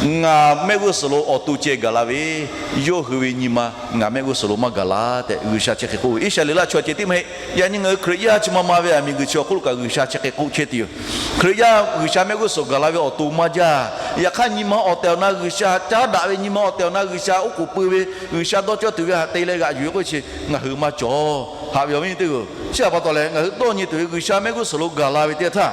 ngaˬ mehˆ g'uˇ suhˍ lo awˬ to ceh gaˬ la ve, yawˇ hui ve nyi ma ngaˬ mehˆ g'uˇ suhˍ lo maˇ gaˬ la tehꞈ G'uiˬsha chi hk'e k'oˆ ve. Iˉsaˍreˍlaˆ chaw ceh tiˉ maˇ heˆ. Yaꞈ nyi ngaˬ hui Hkriꞈ yaˇ chi ma ma ve aˬ miˍ g'uiˬ chi awˬ hk'oˆ lo kaꞈ G'uiˬsha chi hk'e k'oˆ chehˇ tuˬ yoˬ. Hkriꞈ yaˇ G'uiˬsha mehˆ g'uˇ suhˍ gaˬ la ve awˬ to maˇ jaˇ. Yaꞈ hk'aˇ, nyi ma awˬ tehˬ awˬ na G'uiˬsha caˉ daꞈ ve, nyi ma awˬ tehˬ awˬ na G'uiˬsha oˉ k'oˍ pui ve, G'uiˬsha dawˇ cawˇ tuˬ ve htaꞈ te leh g'aꞈ yuˬ ve k'oˆ ve chi ngaˬ hui maˇ cawˬ. Haꞈ ve awˬ viˉ nyi teˇ hpaˍ-oˬ, chi htaꞈ pa taw leh ngaˬ hui dawˇ nyi tuˬ ve G'uiˬsha mehˆ g'uˇ suhˍ lo gaˬ la ve teˇ htaˇ,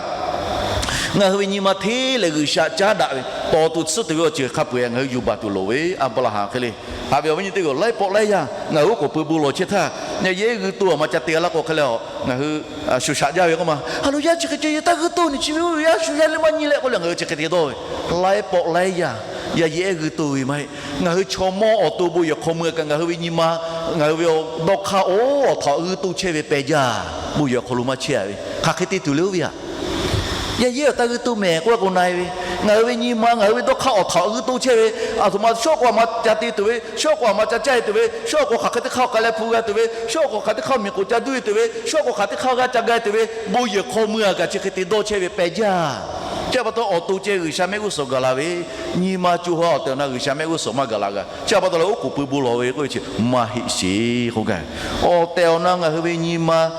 ngaˬ hui ve nyi ma hteˇ lehˬ G'uiˬsha caˉ daꞈ ve, tawˍ tuˬ tsuhˇ tuˬ ve awˬ ceuˬ hk'a peu-eˬ ngaˬ hui yuˬ baˬ tuˬ loˍ ve. Aˍbraˍhanˍ hk'e le. Haꞈ ve awˬ viˉ nyi teˇ hpaˍ-oˬ, laiˉ pawˆ laiˉ yaˇ ngaˬ hui oˉ k'oˍ pui bon lawˬ chehˇ htaˇ, yaˇ yeˉ g'uiˇ to aˬ ma ca te g'a laˇ k'o hk'e leh, ngaˬ hui shu shaꞈ jaˇ ve k'oˆ ma, a lo yaˇ chi hk'e ceh yaˇ taˇ g'uiˇ to ni chi ve oˇ ve yaˇ shu yaˇ le maˇ nyi leh k'oˆ leh ngaˬ hui chi hk'e te dawˇ ve. Laiˉ pawˆ laiˉ yaˇ, yaˇ yeˉ g'uiˇ to ve maˇ heˆ. Ngaˬ hui chaw mawˇ awˬ to bon yehˬ hk'aw mui kaꞈ ngaˬ hui ve nyi ma, ngaˬ hui ve dawˇ hk'aˇ oˇ awˬ htaꞈ g'uiˇ to chehˇ ve peh jaˇ, bon yehˬ awˬ hk'aw lo maˇ chehˇ a ve. Hk'aˬ hk'e te tuˬ le oˇ ve aꞈ. Yaˇ yeˉ aˬ taˇ g'uiˇ to mehˍ k'oˆ k'o na-e ve, ngaˬ hui ve nyi ma ngaˬ hui ve dawˇ hk'aˇ awˬ htaꞈ g'uiˇ to chehˇ ve, aˬ htoꞈ ma shawˉ k'o aˬ ma ca te tuˬ ve, shawˉ k'o aˬ ma ca caˇ e tuˬ ve, shawˉ k'o hk'aˬ hk'e teˇ hk'aˇ k'ai leh hpu g'a tuˬ ve, shawˉ k'o hk'aˬ teˇ hk'aˇ miˬ k'oˍ ca duˇ e tuˬ ve, shawˉ k'o hk'aˬ teˇ hk'aˇ g'aˇ ca ga tuˬ ve, bon yehˬ hk'aw mui aꞈ kaꞈ chi hk'e te dawˇ chehˇ ve peh jaˇ. Chi pa taw awˬ to ceh G'uiˬsha mehˆ g'uˇ suhˍ gaˬ la ve, nyi ma co ha awˬ tehˬ awˬ na G'uiˬsha mehˆ g'uˇ suhˍ maˇ gaˬ la g'a. Chi pa taw leh oˉ k'oˍ pui bon lawˬ ve k'oˆ ve chi maˇ heˆ sheˍ k'oˆ gaˇ. Awˬ tehˬ awˬ na ngaˬ hui ve nyi ma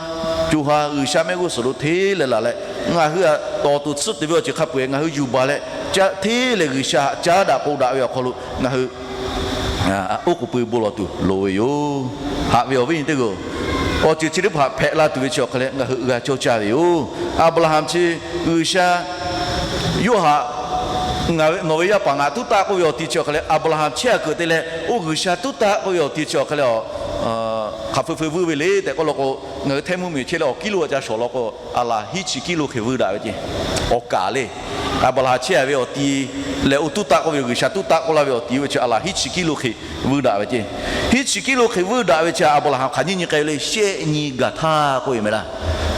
co ha G'uiˬsha mehˆ g'uˇ suhˍ lo hteˇ leh laˬ leh, ngaˬ hui aꞈ tawˍ tuˬ tsuhˇ tuˬ ve awˬ ceuˬ hk'a peu-eˬ ngaˬ hui yuˬ baˬ leh, hteˇ lehˬ G'uiˬsha caˉ daꞈ k'o daꞈ ve awˬ hk'aw lo ngaˬ hui oˉ k'oˍ pui bon lawˬ tuˬ loˍ ve yoˬ. Haꞈ ve awˬ viˉ nyi teˇ hpaˍ-oˬ, awˬ ceuˬ chi teˇ hpaˍ hpehꞈ la tuˬ ve chi awˬ hk'a leh ngaˬ hui g'a cawˇ caˇ ve yoˬ. Aˍbraˍhanˍ chi G'uiˬsha, Yoˇhanˬ, nawˬ ve yaˇ paˍ ngaˬ tuˉ taˆ k'oˆ ve awˬ ti chi awˬ hk'a leh Aˍbraˍhanˍ chehˇ aꞈ keuˬ te leh oˇ G'uiˬsha tuˉ taˆ k'oˆ ve awˬ ti chi awˬ hk'a leh, hk'aˬ feu feu vuiˇ ve le tehꞈ k'oˆ law k'o, ngaˬ hui hteˇ mvuhˇmiˬ chehˇ leh awˬ kiˉ lo a ca shawˍ law k'o, aˬ laˬ hiˉ chi kiˉ lo hk'e vuiˇ daꞈ ve ceˇ. Awˬ kaˍ le. Aˍbraˍhanˍ chehˇ a ve awˬ ti leh oˇ tuˉ taˆ k'oˆ ve G'uiˬsha tuˉ taˆ k'oˆ laˇ ve awˬ ti oˇ ve chi aˬ laˬ hiˉ chi kiˉ lo hk'e vuiˇ daꞈ ve ceˇ. Hiˉ chi kiˉ lo hk'e vuiˇ daꞈ ve chi Aˍbraˍhanˍ hk'aˬ nyiˇ nyi k'ai ve le, shehˆ nyi gaˬ htaˇ k'oˆ ve meh laˇ.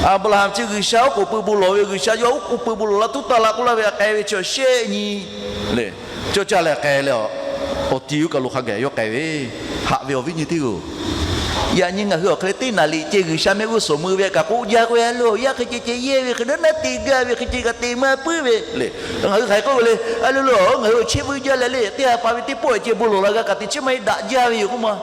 Aˍbraˍhanˍ chi G'uiˬsha oˉ k'oˍ pui bon lawˬ ve, G'uiˬsha yawˇ oˉ k'oˍ pui bon lawˬ laˇ tuˉ taˆ la k'oˆ laˇ ve htaꞈ k'ai ve chi shehˆ nyi le. Cawˇ caˇ leh k'ai leh, awˬ ti oˇ kaˬ lo hk'a gaˬ yawˇ k'ai ve. Haꞈ ve awˬ viˉ nyi teˇ hpaˍ-oˬ, yaꞈ nyi ngaˬ hui awˬ hk'e le teˇ naˍ liꞈ ceh G'uiˬsha mehˆ g'uˇ suhˍ mui ve kaꞈ k'oˆ jaˇ k'oˆ ve, a lo yaˇ hk'e ceh ceh yehˇ ve hk'e naˉ naˉ te gaˇ ve hk'e ceh kaꞈ te maˇ puiˉ ve le. Ngaˬ hui hk'aˬ hk'e k'oˆ ve le, a lo lo ngaˬ hui awˬ chehˇ vuiˇ jaˇ leh le, teˇ ha pa ve teˇ pawˆ ceh bon lawˬ la g'a kaꞈ te chi maˇ heˆ daꞈ jaˇ ve yoˬ k'oˆ ma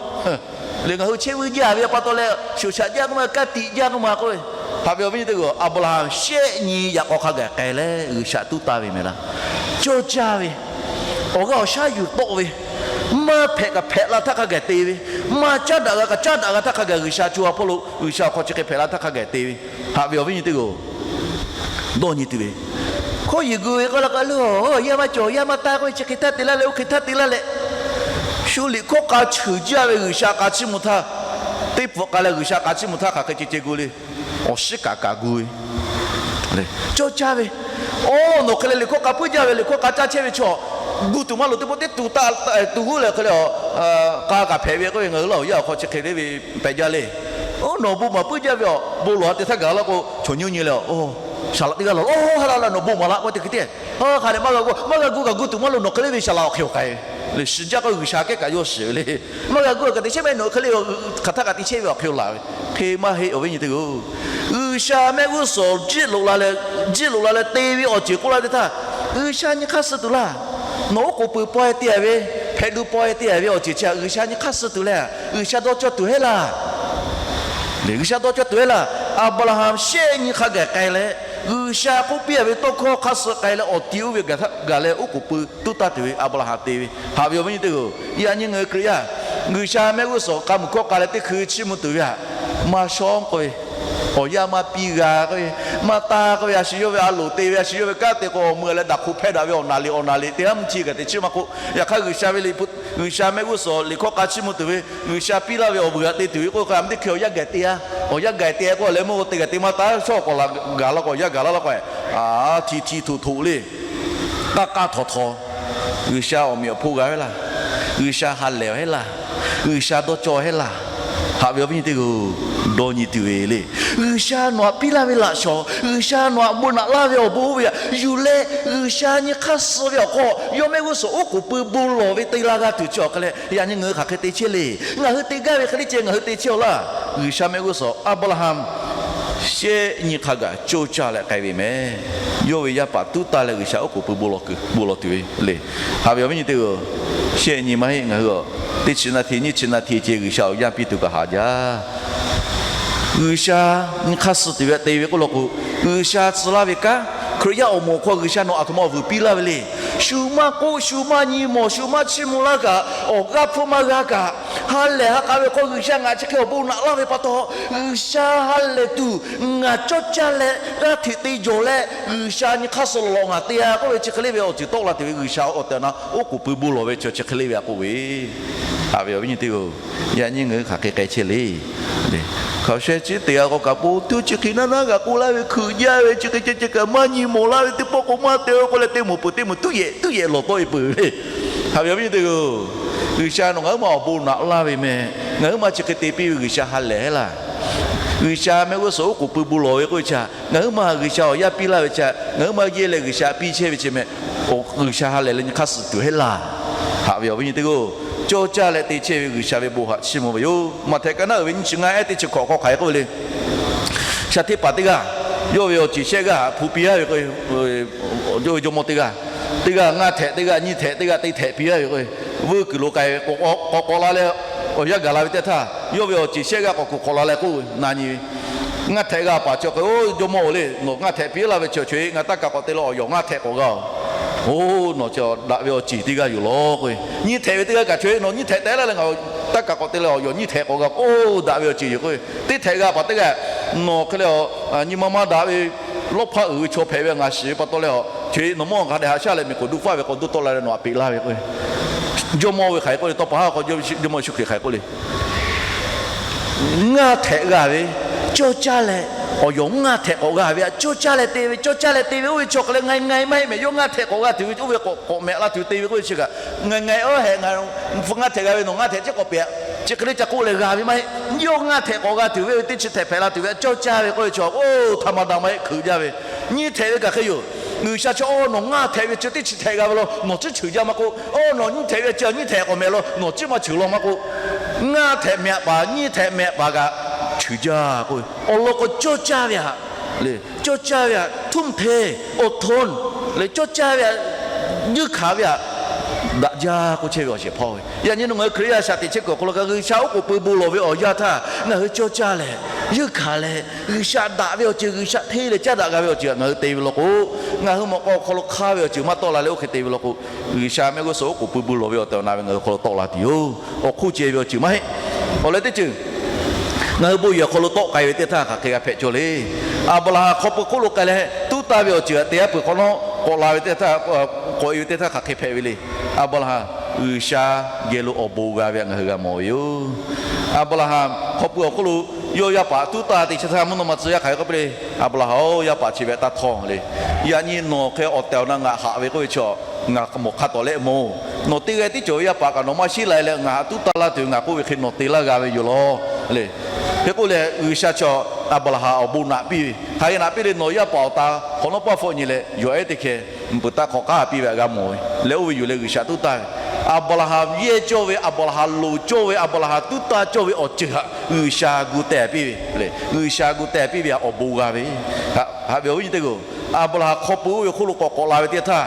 le. Ngaˬ hui chehˇ vuiˇ jaˇ ve pa taw leh shoˍ shaꞈ jaˇ k'oˆ ma, ka tiꞈ jaˇ k'oˆ ma k'oˆ ve. Haꞈ ve awˬ viˉ nyi teˇ hpaˍ-oˬ, Aˍbraˍhanˍ shehˆ nyi yaꞈ k'aw hk'a gaˬ k'ai leh G'uiˬsha tuˉ taˆ ve meh laˇ. Cawˇ caˇ ve, awˬ g'aˇ awˬ shaˉ yuˬ tawˆ ve, maˇ hpehꞈ kaꞈ hpehꞈ la htaˇ hk'a gaˬ te ve, maˇ caˉ daꞈ g'a kaꞈ caˉ daꞈ g'a htaˇ hk'a gaˬ G'uiˬsha co ha hpawˇ lo G'uiˬsha awˬ hk'aw chi hk'e hpehꞈ la htaˇ hk'a gaˬ te ve. Haꞈ ve awˬ viˉ nyi teˇ hpaˍ-oˬ, dawˇ nyi tuˬ ve, hkawˇ yiˬ gu ve k'oˆ la k'o, a lo, yaˇ maˇ cawˬ yaˇ maˇ taˇ k'oˆ ve chi hk'e htaˇ te laˇ leh oˇ hk'e htaˇ te laˇ leh, shu liꞈ hkawˇ k'a cheuˬ jaˇ ve G'uiˬsha k'a chiˇ mvuh htaˇ, teˇ pfuhꞈ k'a leh G'uiˬsha k'a chiˇ mvuh htaˇ hk'aˬ hk'e ceh ceh gu le. Awˬ shiˉ kaꞈ kaꞈ gu ve, cawˇ caˇ ve, oˇ nawˬ hk'e leh liꞈ hkawˇ k'a puiˉ jaˇ ve, liꞈ hkawˇ k'a caˇ chehˇ ve chaw, gu tuˬ maˇ loˍ teˇ pawˆ teˇ tu taˆ tu g'uˇ leh hk'e le, k'a kaꞈ hpehꞈ ve k'oˆ ve, ngaˬ hui laˇ awˬ yaˇ awˬ hk'aw chi hk'e le ve pehꞈ jaˇ le. Oˇ nawˬ bon maˍ puiˉ jaˇ ve awˬ bon lawˬ ha te htaˇ gaˬ laˇ k'o, chaw nyi nyi leh, shaˍ laꞈ teˇ g'aˇ lawˬ, oˇ ha la la nawˬ bon maˍ la k'oˆ ve teˇ hk'e te, hk'aˬ hk'e maˇ g'a gu, maˇ g'a gu kaꞈ gu tuˬ maˇ loˍ, nawˬ hk'e le ve shaˍ laꞈ awˬ hk'e awˬ k'ai ve le. Shiˍ jaˇ k'o G'uiˬsha kehˉ kaꞈ yawˇ shiˍ ve le. Maˇ g'a gu kaꞈ te chehˇ meh, nawˬ hk'e le hk'aˬ htaˇ kaꞈ te chehˇ ve awˬ hk'e awˬ laˬ ve. Hk'e maˇ heˆ awˬ viˉ nyi teˇ hpaˍ-oˬ. G'uiˬsha mehˆ g'uˇ suhˍ jiˆ loꞈ la leh, jiˆ loꞈ la leh te ve awˬ ceuˬ k'oˆ laˇ teˇ htaˇ, G'uiˬsha nyi hk'aˇ suh tuˬ laˇ. Nawˬ oˉ k'oˍ pui pawehˇ te a ve, hpehꞈ lu pawehˇ te a ve awˬ ceuˬ chi htaꞈ G'uiˬsha nyi hk'aˇ suh tuˬ leh, G'uiˬsha dawˇ cawˇ tuˬ heˆ laˇ. G'uiˬsha dawˇ cawˇ tuˬ heˆ laˇ. Aˍbraˍhanˍ shehˆ nyi hk'a gaˬ k'ai leh, G'uiˬsha k'oˆ piˇ a ve tawˇ hkawˇ hk'aˇ suh k'ai leh awˬ ti oˇ ve gaˬ leh oˉ k'oˍ pui tuˉ taˇ tuˬ ve Aˍbraˍhanˍ te ve. Haꞈ ve awˬ viˉ nyi teˇ hpaˍ-oˬ, yaꞈ nyi ngaˬ hui Hkriꞈ yaˇ G'uiˬsha mehˆ g'uˇ suhˍ k'a muiˬ hkawˇ k'a leh teˇ hkui chiˇ mvuh tuˬ ve htaꞈ maˇ shawˉ k'oˆ ve, awˬ yanˇ maˇ piˇ g'a k'oˆ ve, maˇ taˇ k'oˆ ve, a shu yawˇ ve a loˍ te ve, a shu yawˇ ve kanˉ te k'o awˬ mui leh daꞈ hk'oꞈ hpehˇ daꞈ ve awˬ naˍ liꞈ awˬ naˍ liꞈ te haˉ mvuhˇ chi kaꞈ te chiˇ maˇ k'oˆ. Yaꞈ hk'aˇ G'uiˬsha ve liꞈ hpu, G'uiˬsha mehˆ g'uˇ suhˍ liꞈ hkawˇ k'a chiˇ mvuh tuˬ ve, G'uiˬsha piˇ laˇ ve awˬ vuiˬ htaꞈ te tuˬ ve k'oˆ ve k'o, a mvuhˇ teˇ hkui awˬ yanˇ gaˬ te a, awˬ yanˇ gaˬ te a k'o leh meuˇ k'o te gaˬ te maˇ taˇ shawˉ k'awꞈ la gaˬ laˇ k'o awˬ yanˇ gaˬ laˇ laˇ k'o, a hti hti htoꞈ htoꞈ le. K'aˇ k'aˇ htawnˍ htawnˍ, G'uiˬsha awˬ meꞈ awˬ hponˇ g'a heˆ laˇ, G'uiˬsha ha lehˬ heˆ laˇ, G'uiˬsha dawˇ cawˇ heˆ laˇ. Haꞈ ve awˬ viˉ nyi teˇ hpaˍ-oˬ, dawˇ nyi tuˬ ve le. G'uiˬsha nawˬ htaꞈ piˇ laˇ ve laꞈ shawˍ, G'uiˬsha nawˬ htaꞈ bon naꞈ laˇ ve awˬ bon oˇ ve htaꞈ yuˬ leh, G'uiˬsha nyi hk'aˇ suh ve awˬ hk'aw yawˇ mehˆ g'uˇ suhˍ oˉ k'oˍ pui bon lawˬ ve te la g'a tuˬ chi awˬ hk'a leh, yaꞈ nyi ngaˬ hui hk'aˬ hk'e te chehˇ le. Ngaˬ hui te gaˇ ve hk'e le ceh ngaˬ hui te chehˇ-aw laˇ. G'uiˬsha mehˆ g'uˇ suhˍ Aˍbraˍhanˍ shehˆ nyi hk'a gaˬ coˇ caˇ leh k'ai ve meh. Yawˇ ve yaˇ paˍ tuˉ taˇ leh G'uiˬsha oˉ k'oˍ pui bon lawˬ tuˬ ve le. Haꞈ ve awˬ viˉ nyi teˇ hpaˍ-oˬ, shehˆ nyi maˇ heˆ, ngaˬ hui a teˇ chi naˍ hti nyiˇ chi naˍ hti ceh G'uiˬsha awˬ yanˇ piˇ tuˬ kaꞈ haꞈ jaˇ. G'uiˬsha nyi hk'aˇ suh tuˬ ve te ve k'oˆ law k'o, G'uiˬsha tcuh laˇ ve kanˉ, Hkriꞈ yaˇ awˬ moˍ awˬ hk'aw G'uiˬsha nawˬ aˬ htoꞈ ma awˬ vuiˬ piˇ laˇ ve le. Shu maˇ k'oˆ, shu maˇ nyi mawˬ, shu maˇ chiˇ mvuh laˇ kaꞈ, awˬ g'aˇ hpfuhˇ maˇ g'a kaꞈ, ha lehˬ ha k'a ve hk'aw G'uiˬsha ngaˬ chi hk'e awˬ bon naꞈ laˇ ve pa taw, G'uiˬsha ha lehˬ tuˬ ngaˬ cawˇ caˇ leh g'aˇ hteꞈ te jawˬ leh, G'uiˬsha nyi hk'aˇ suh lawꞈ lawꞈ ngaˬ te-a k'oˆ ve chi hk'e le ve awˬ ceuˬ tawˆ la tuˬ ve G'uiˬsha awˬ tehˬ awˬ na oˉ k'oˍ pui bon lawˬ ve chi hk'e le ve a k'oˆ ve, haꞈ ve awˬ viˉ nyi teˇ-oˬ, yaꞈ nyi ngaˬ hui hk'aˬ hk'e k'ai chehˇ le. Hkaoˍ sheh chi teˇ g'aˇ k'o kaꞈ po tuˇ chi hk'e naˇ naˉ g'a k'oˆ laˇ ve hkui jaˇ ve chi hk'e ceh ceh kaꞈ maˇ nyi mawˬ laˇ ve teˇ pawˆ k'o maˇ te-o k'oˆ leh te moˍ peuˬ te moˍ tuˉ yehꞈ tuˉ yehꞈ lawˬ tawˆ-e peuˬ le. Haꞈ ve awˬ viˉ nyi teˇ-oˬ, G'uiˬsha nawˬ ngaˬ huiˉ ma awˬ bon naꞈ laˇ ve meh. Ngaˬ huiˉ ma chi hk'e te piˇ ve G'uiˬsha ha lehˬ heˆ laˇ. G'uiˬsha mehˆ g'uˇ suhˍ oˉ k'oˍ pui bon lawˬ ve k'oˆ ve chi, ngaˬ huiˉ ma G'uiˬsha awˬ yaˇ piˇ laˇ ve chi, ngaˬ huiˉ ma yehˇ leh G'uiˬsha piˇ chehˇ ve chi meh, G'uiˬsha ha lehˬ leh nyi hk'aˇ suh tuˬ heˆ laˇ. Haꞈ ve awˬ viˉ nyi teˇ-oˬ, cawˇ caˇ leh te chehˇ ve G'uiˬsha ve bon haꞈ chiˇ mvuh ve yoˬ. Maꞈhtehˍ ka naˉ uiˍ ve nyiˇ chi ngaˇ ehˉ teˇ chi hkawꞈ hk'aw hk'aˬ hk'e k'oˆ ve le. Shaˍ hteˇ paˍ teˇ g'aˇ yawˇ ve awˬ ceˬ shehˆ g'aˇ htaꞈ hpu piˇ-a ve k'o, yawˇ ve jawˇmawˇ teˇ g'aˇ, teˇ g'aˇ ngaˇ htehꞈ, teˇ g'aˇ nyiˇ htehꞈ, teˇ g'aˇ teˇ htehꞈ piˇ-a ve k'o, vuiˇ kuiˬ lo k'ai ve k'awꞈ k'awꞈ la leh awˬ yanˇ gaˬ la ve teˇ htaˇ, yawˇ ve awˬ ceˬ shehˆ g'aˇ k'awꞈ kuˬ k'awꞈ la leh k'oˆ ve, Na nyi ve, ngaˇ htehꞈ g'aˇ paˍ chi k'o, Oˇ jawˇmawˇ-oˬ le, nawˬ ngaˇ htehꞈ piˇ laˇ ve chi, choˬ-e ngaˬ taˇ kaˬ k'awꞈ te leh awˬ yawˬ ngaˇ htehꞈ k'awꞈ g'a-oˬ. Oˇ, nawˬ chi daꞈ ve awˬ ceˬ teˇ g'aˇ yoˬ lawˬ k'oˆ ve, nyiˇ htehꞈ ve teˇ g'aˇ kaꞈ, Choˬ-e nawˬ nyiˇ htehꞈ te leh ngaˬ taˇ kaˬ k'awꞈ te leh awˬ yawˬ nyiˇ htehꞈ k'awꞈ g'a-oˬ, daꞈ ve awˬ ceˬ yoˬ k'oˆ ve. Teˇ htehꞈ g'aˇ paˍ teˇ g'aˇ, Nawˬ hk'e leh a, nyi ma maˇ daꞈ ve lawˇ hpaˇ uiˍ ve chaw hpehꞈ ve ngaˬ shiˍ ve pa taw leh a, choˬ-e nawˬ mawˇ hk'a dehꞈ haꞈ shaˉ leh miˬ k'oˍ duˇ faˇ ve k'awꞈ duˇ tawˆ la leh nawˬ htaꞈ peꞈ laˇ ve k'oˆ ve. Jawˇmawˇ ve hk'aˬ hk'e k'oˆ le, tawˇ pa haˉ k'o Jawˇmawˇ Yeˍsuˆ Hkriꞈ hk'aˬ hk'e k'oˆ le, Ngaˇ htehꞈ g'a ve, cawˇ caˇ leh awˬ yawˬ ngaˇ htehꞈ k'awꞈ g'a ve aꞈ. Cawˇ caˇ leh te ve, cawˇ caˇ leh te ve oˇ ve chaw hk'e leh ngaiˬ ngaiˬ maˇ heˆ mehˍ. Yawˇ ngaˇ htehꞈ k'awꞈ g'a tuˬ ve oˇ ve k'awꞈ k'awꞈ mehꞈ la tuˬ te ve k'oˆ ve chi kaꞈ, ngaiˬ ngaiˬ oˇ hehꞈ ngaˬ ngaˇ htehꞈ ciˉ k'awꞈ peꞈ, chi hk'e le ca k'oˆ leh g'a ve maˇ heˆ. Yawˇ ngaˇ htehꞈ k'awꞈ g'a tuˬ ve teˇ chi htehꞈ hpehꞈ la tuˬ ve aꞈ cawˇ caˇ ve k'oˆ ve chi, oˇ htaꞈ ma daꞈ maˇ heˆ, hkui jaˇ ve. Nyiˇ htehꞈ ve kaꞈ hk'e yoˬ. G'uiˬsha chi, Oˇ nawˬ ngaˇ htehꞈ ve chi teˇ chi htehꞈ g'a ve law, nawˬ ciˉ cheuˬ jaˇ maˇ k'oˆ. Oˇ nawˬ nyiˇ htehꞈ ve chi nyiˇ htehꞈ k'awꞈ mehꞈ law, nawˬ ciˉ maˇ cheuˬ law maˇ k'oˆ. Ngaˇ htehꞈ mehꞈ paˍ nyiˇ htehꞈ mehꞈ paˍ kaꞈ cheuˬ jaˇ k'oˆ ve. Awˬ lawn k'o cawˇ caˇ ve aꞈ, cawˇ caˇ ve aꞈ htuˉ mteˇ awˬ htonˇ leh cawˇ caˇ ve aꞈ, yeunˇ hkanˍ ve aꞈ daꞈ jaˇ k'oˆ chehˇ ve awˬ shehˍ hpaˇ-oˬ ve. Yaꞈ nyi nawˬ ngaˬ hui Hkriꞈ yaˇ shaꞈ teꞈ chehˇ kuiˬ awˬ hk'aw lo kaꞈ G'uiˬsha oˉ k'oˍ pui bon lawˬ ve awˬ yanˇ htaˇ ngaˬ hui cawˇ caˇ leh, yeunˇ hkanˍ leh, G'uiˬsha daꞈ ve awˬ ceuˬ, G'uiˬsha hteˇ leh caˉ daꞈ g'a ve awˬ ceuˬ htaꞈ ngaˬ hui te ve law k'o, ngaˬ hui mawꞈ k'aw awˬ hk'aw lo hk'aˇ ve awˬ ceuˬ maˇ tawˆ la leh oˇ hk'e te ve law k'o, G'uiˬsha mehˆ g'uˇ suhˍ oˉ k'oˍ pui bon lawˬ ve awˬ tehˬ awˬ na ve ngaˬ hui awˬ hk'aw lo tawˆ la tuˬ yoˬ. Awˬ hk'oˆ ceh ve awˬ ceuˬ maˇ heˆ. Awˬ leh teˇ ceuˬ, ngaˬ hui bon yehˬ awˬ hk'aw lo tawˆ k'ai ve teˇ htaˇ hk'aˬ hk'e g'a hpehꞈ cawˇ le. Aˍbraˍhanˍ hk'aw pui hk'oˆ lo k'ai leh tuˉ taˇ ve awˬ ceuˬ htaꞈ te aˉ peuˬ hk'awꞈ nawˉ k'awꞈ la ve teˇ htaˇ, k'awꞈ e ve teˇ htaˇ hk'aˬ hk'e hpehꞈ ve le. Aˍbraˍhanˍ G'uiˬsha geh lo awˬ bon g'a ve htaꞈ ngaˬ hui g'a mawˬ ve yoˬ. Aˍbraˍhanˍ hk'aw pui awˬ hk'oˆ lo yawˇ yaˇ paˍ tuˉ taˇ te chi htaˇ mvuhˇ naw ma tcuh yaˇ hk'aˬ hk'e k'oˆ piˇ le. Aˍbraˍhanˍ-oˬ, yaˇ paˍ chi ve htaꞈ taˇ htawˇ le. Yaꞈ nyi nawˬ hk'e awˬ tehˬ awˬ na ngaˬ haꞈ ve k'oˆ ve chaw, ngaˬ mawˬ hk'a tawˍ leh mawˬ-oˬ. Nawˬ teˇ g'aˇ tiˉ cawˬ ve yaˇ paˍ kaꞈ nawˬ maˇ shiˉ la leh ngaˬ haꞈ tuˉ taˇ laˇ tuˬ ve ngaˬ k'oˆ ve hk'e nawˬ te laˇ g'a ve yoˬ law le. Hk'e k'oˆ leh G'uiˬsha chaw Aˍbraˍhanˍ awˬ bon naꞈ piˇ ve hk'aˬ hk'e naꞈ piˇ le. Nawˬ yaˇ paˍ awˬ ta hk'awꞈ nawˉ paˇ hpfuhˆ nyi leh yawˬ ehˉ teˇ hkeh peuˬ taˇ hk'awꞈ k'aˉ piˇ ve htaꞈ g'a mawˬ ve leh oˇ ve yoˬ leh G'uiˬsha tuˉ taˇ ve. Aˍbraˍhanˍ yehˇ cawˇ ve, Aˍbraˍhanˍ loˍ cawˇ ve, Aˍbraˍhanˍ tuˉ taˇ cawˇ ve awˬ ceuˬ htaꞈ G'uiˬsha gu teh piˇ ve le. G'uiˬsha gu teh piˇ ve htaꞈ awˬ bon g'a ve. Haꞈ ve awˬ viˉ nyi teˇ g'aˇ-oˬ, Aˍbraˍhanˍ hk'aw pui oˇ ve hk'oˆ lo k'awꞈ k'awꞈ la ve teˇ htaˇ,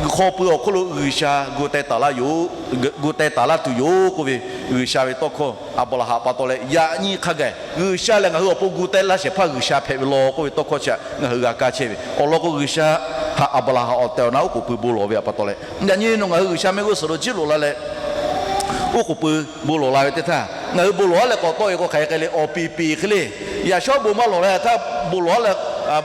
hk'aw pui awˬ hk'oˆ lo G'uiˬsha gu teh taˍ laˇ yoˬ, gu teh taˍ laˇ tuˬ yoˬ k'oˆ ve, G'uiˬsha ve tawˇ hkawˇ Aˍbraˍhanˍ pa taw leh yaꞈ nyi hk'a gaˬ G'uiˬsha lehˬ ngaˬ hui awˬ pon gu teh laˇ shehˍ hpaˇ G'uiˬsha hpehꞈ ve law k'oˆ ve tawˇ hkawˇ chi htaꞈ ngaˬ hui g'a kaˇ chehˇ ve. Awˬ lawn k'o G'uiˬsha htaꞈ Aˍbraˍhanˍ awˬ tehˬ awˬ na oˉ k'oˍ pui bon lawˬ ve pa taw leh, yaꞈ nyi nawˬ ngaˬ hui G'uiˬsha mehˆ g'uˇ suhˍ lo jiˇ loꞈ la leh, oˉ k'oˍ pui bon lawˬ la ve teˇ htaˇ, ngaˬ hui bon lawˬ haˉ leh k'awꞈ tawˆ-e k'o hk'aˬ hk'e k'ai le. Awˬ piˍ piˍ hk'e le. Yaꞈ shawˉ bon maˇ lawˬ la htaˇ bon lawˬ haˉ leh,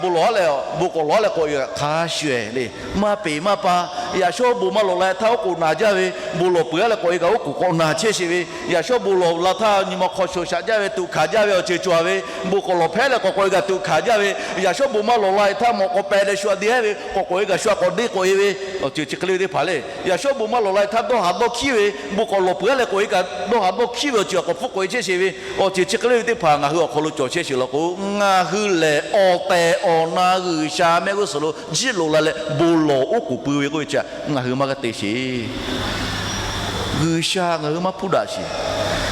bon lawˬ haˉ leh, bon k'awꞈ lawˬ haˉ leh k'awꞈ e kaꞈ hk'a shuˍ-ehˍ le. Maˇ peˍ maˇ pa. Yaꞈ shawˉ bon maˇ lawˬ la htaˇ oˉ k'oˍ naˬ jaˇ ve, bon lawˬ peuˬ haˉ leh k'awꞈ e kaꞈ oˉ k'oˍ k'awꞈ naˬ chehˇ sheˍ ve. Yaꞈ shawˉ bon lawˬ la htaˇ nyi ma hk'aw shoˍ shaꞈ jaˇ ve, tuꞈ hkanˍ jaˇ ve awˬ ceuˬ cawˬ-a ve, bon k'awꞈ lawˬ hpehˇ leh k'awꞈ k'awꞈ e kaꞈ tuꞈ hkanˍ jaˇ ve. Yaꞈ shawˉ bon maˇ lawˬ la htaˇ mawꞈ k'awꞈ pehˍ leh shu aꞈ de-a ve, k'awꞈ k'awꞈ e kaꞈ shu aꞈ k'awꞈ deˇ k'awꞈ e ve awˬ ceuˬ chi hk'e le ve teˇ hpaˍ le. Yaꞈ shawˉ bon maˇ lawˬ la htaˇ dawˇ haˍ dawˇ hkiˉ ve, bon k'awꞈ lawˬ peuˬ haˉ leh k'awꞈ e kaꞈ dawˇ haˍ dawˇ hkiˉ ve awˬ ceuˬ k'awꞈ hpfuhˆ k'awꞈ e chehˇ sheˍ ve, awˬ ceuˬ chi hk'e le ve teˇ hpaˍ ngaˬ hui awˬ hk'aw lo cawˬ chehˇ sheˍ law k'o, ngaˬ hui lehˬ awˬ tehˬ awˬ na G'uiˬsha mehˆ g'uˇ suhˍ lo jiˇ loꞈ la leh bon lawˬ oˉ k'oˍ pui ve k'oˆ ve chi htaꞈ ngaˬ hui maˇ g'a te sheˍ. G'uiˬsha ngaˬ hui maˇ hpuˇ daꞈ sheˍ.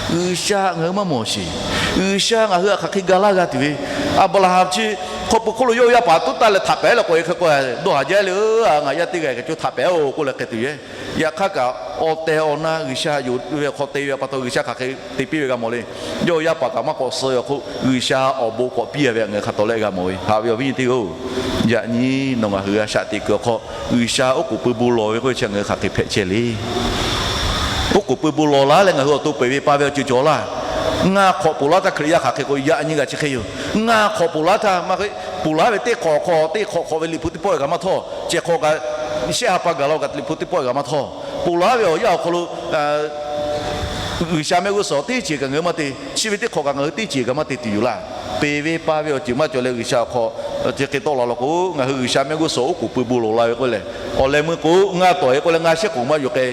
G'uiˬsha ngaˬ hui maˇ mawˬ sheˍ. G'uiˬsha ngaˬ hui htaꞈ hk'aˬ hk'e ga laˇ g'a tuˬ ve, Aˍbraˍhanˍ chi hk'aw pui hk'oˆ lo yawˇ yaˇ paˍ tuˉ taˇ leh htaꞈ pehˍ leh k'awꞈ e hk'e k'o, dawˇ haˍ jaˇ le, ngaˬ yaˇ teˇ g'aˇ kaꞈ co htaꞈ pehˍ-oˬ k'oˆ leh hk'e tuˬ yoˬ. Yaꞈ hk'aˇ kaꞈ, awˬ tehˬ awˬ na G'uiˬsha yonˍ ve awˬ hk'aw te ve pa taw, G'uiˬsha hk'aˬ hk'e te piˇ ve g'a mawˬ le. Yawˇ yaˇ paˍ kaꞈ maˇ k'awꞈ suh ve awˬ hk'oˆ, G'uiˬsha awˬ bon k'awꞈ piˇ ve ngaˬ hui hk'a tawˍ leh g'a mawˬ ve. Haꞈ ve awˬ viˉ nyi teˇ hpaˍ-oˬ, yaꞈ nyi nawˬ ngaˬ hui a shaꞈ teꞈ kuiˬ awˬ hk'aw G'uiˬsha oˉ k'oˍ pui bon lawˬ ve k'oˆ ve chi ngaˬ hui hk'aˬ hk'e hpehꞈ chehˇ le. Oˉ k'oˍ pui bon lawˬ laˇ leh ngaˬ hui awˬ to peu eˬ ve pa ve awˬ ceuˬ cawˬ laˇ. Ngaˬ hk'awꞈ ponˬ laˇ htaˇ Hkriꞈ yaˇ hk'aˬ hk'e k'o yaꞈ nyi g'a chi hk'e yoˬ. Ngaˬ hk'awꞈ ponˬ laˇ htaˇ maˇ heˆ, ponˬ laˇ ve teˇ hk'awꞈ hk'aw teˇ hk'awꞈ hk'awꞈ ve Liꞈ hpu teˇ pawˆ g'a maˇ htawˇ, ceh hk'aw kaꞈ shehˆ ha pa gaˬ la kaꞈ Liꞈ hpu teˇ pawˆ g'a maˇ htawˇ, ponˬ laˇ ve awˬ yanˇ awˬ hk'aw lo G'uiˬsha mehˆ g'uˇ suhˍ teˇ ceuˬ kaꞈ ngaˬ hui maˇ te, chi ve teˇ hk'awꞈ kaꞈ ngaˬ hui teˇ ceuˬ kaꞈ maˇ te tuˬ yoˬ laˇ. Peˬ ve pa ve awˬ ceuˬ maˇ cawˬ leh G'uiˬsha awˬ hk'aw chi hk'e tawˆ la law k'o, ngaˬ hui G'uiˬsha mehˆ g'uˇ suhˍ oˉ k'oˍ pui bon lawˬ la ve k'oˆ leh, awˬ leh meuˇ k'o ngaˇ tawˍ e k'oˆ leh ngaˇ shehˆ k'oˍ maˇ yuˬ k'ai,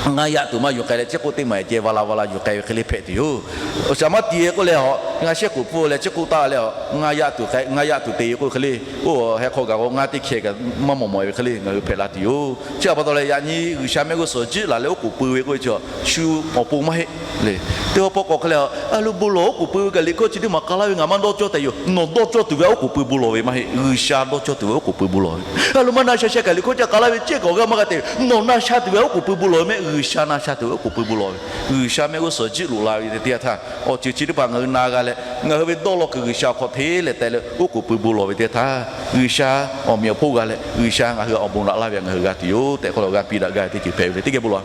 ngaˇ yaꞈ tuˬ maˇ yuˬ k'ai leh, chi k'oˆ teˇ maˬ ceh va la va la yuˬ k'ai ve hk'e le hpehꞈ tuˬ yoˬ. Awˬ shaˍ maˇ ti e k'oˆ leh, ngaˇ shehˆ k'oˍ pfuhˇ leh chi k'oˆ taˆ leh, ngaˇ yaꞈ tuˬ k'ai, ngaˇ yaꞈ tuˬ te e k'oˆ hk'e le, oˇ heh hk'aw gaˬ k'o ngaˇ teˇ hkeh kaꞈ maˇ mawˬ mawˬ e ve hk'e le ngaˬ hui hpehꞈ la tuˬ yoˬ. Chi pa taw leh yaꞈ nyi G'uiˬsha mehˆ g'uˇ suhˍ jiˆ laˬ leh oˉ k'oˍ pui ve k'oˆ ve chi shu awˬ pon maˇ heˆ le. Teˇ hawˉ pawˆ k'awꞈ hk'e leh, a lo bon lawˬ oˉ k'oˍ pui ve kaꞈ liꞈ hkawˇ chi teˇ maˬ k'a laˇ ve ngaˬ maˇ dawˇ cawˇ tehꞈ yoˬ. Nawˬ dawˇ cawˇ tuˬ ve oˉ k'oˍ pui bon lawˬ ve maˇ heˆ. G'uiˬsha dawˇ cawˇ tuˬ ve oˉ k'oˍ pui bon lawˬ ve. A lo maˇ na sha sha kaꞈ liꞈ hkawˇ ca k'a laˇ ve ceh k'awꞈ g'a maˇ g'a te, nawˬ na sha tuˬ ve oˉ k'oˍ pui bon lawˬ ve mehˆ. G'uiˬsha na sha tuˬ ve oˉ k'oˍ pui bon lawˬ ve. G'uiˬsha mehˆ g'uˇ suhˍ jiˆ loꞈ la ve teˇ yanˇ htaˇ, awˬ ceuˬ chi teˇ hpaˍ ngaˬ hui na g'a leh, ngaˬ hui ve dawˇ law kuiˬ G'uiˬsha awˬ hk'aw hteˇ leh teh leh oˉ k'oˍ pui bon lawˬ ve teˇ yanˇ htaˇ, G'uiˬsha awˬ meꞈ awˬ hponˇ g'a leh G'uiˬsha ngaˬ hui awˬ bon naꞈ laˇ ve ngaˬ hui g'a tuˬ yoˬ tehꞈ k'oˆ leh g'a piˇ daꞈ gaˇ ve teˇ ceuˬ hpehꞈ ve le. Teˇ geh bon lawˬ.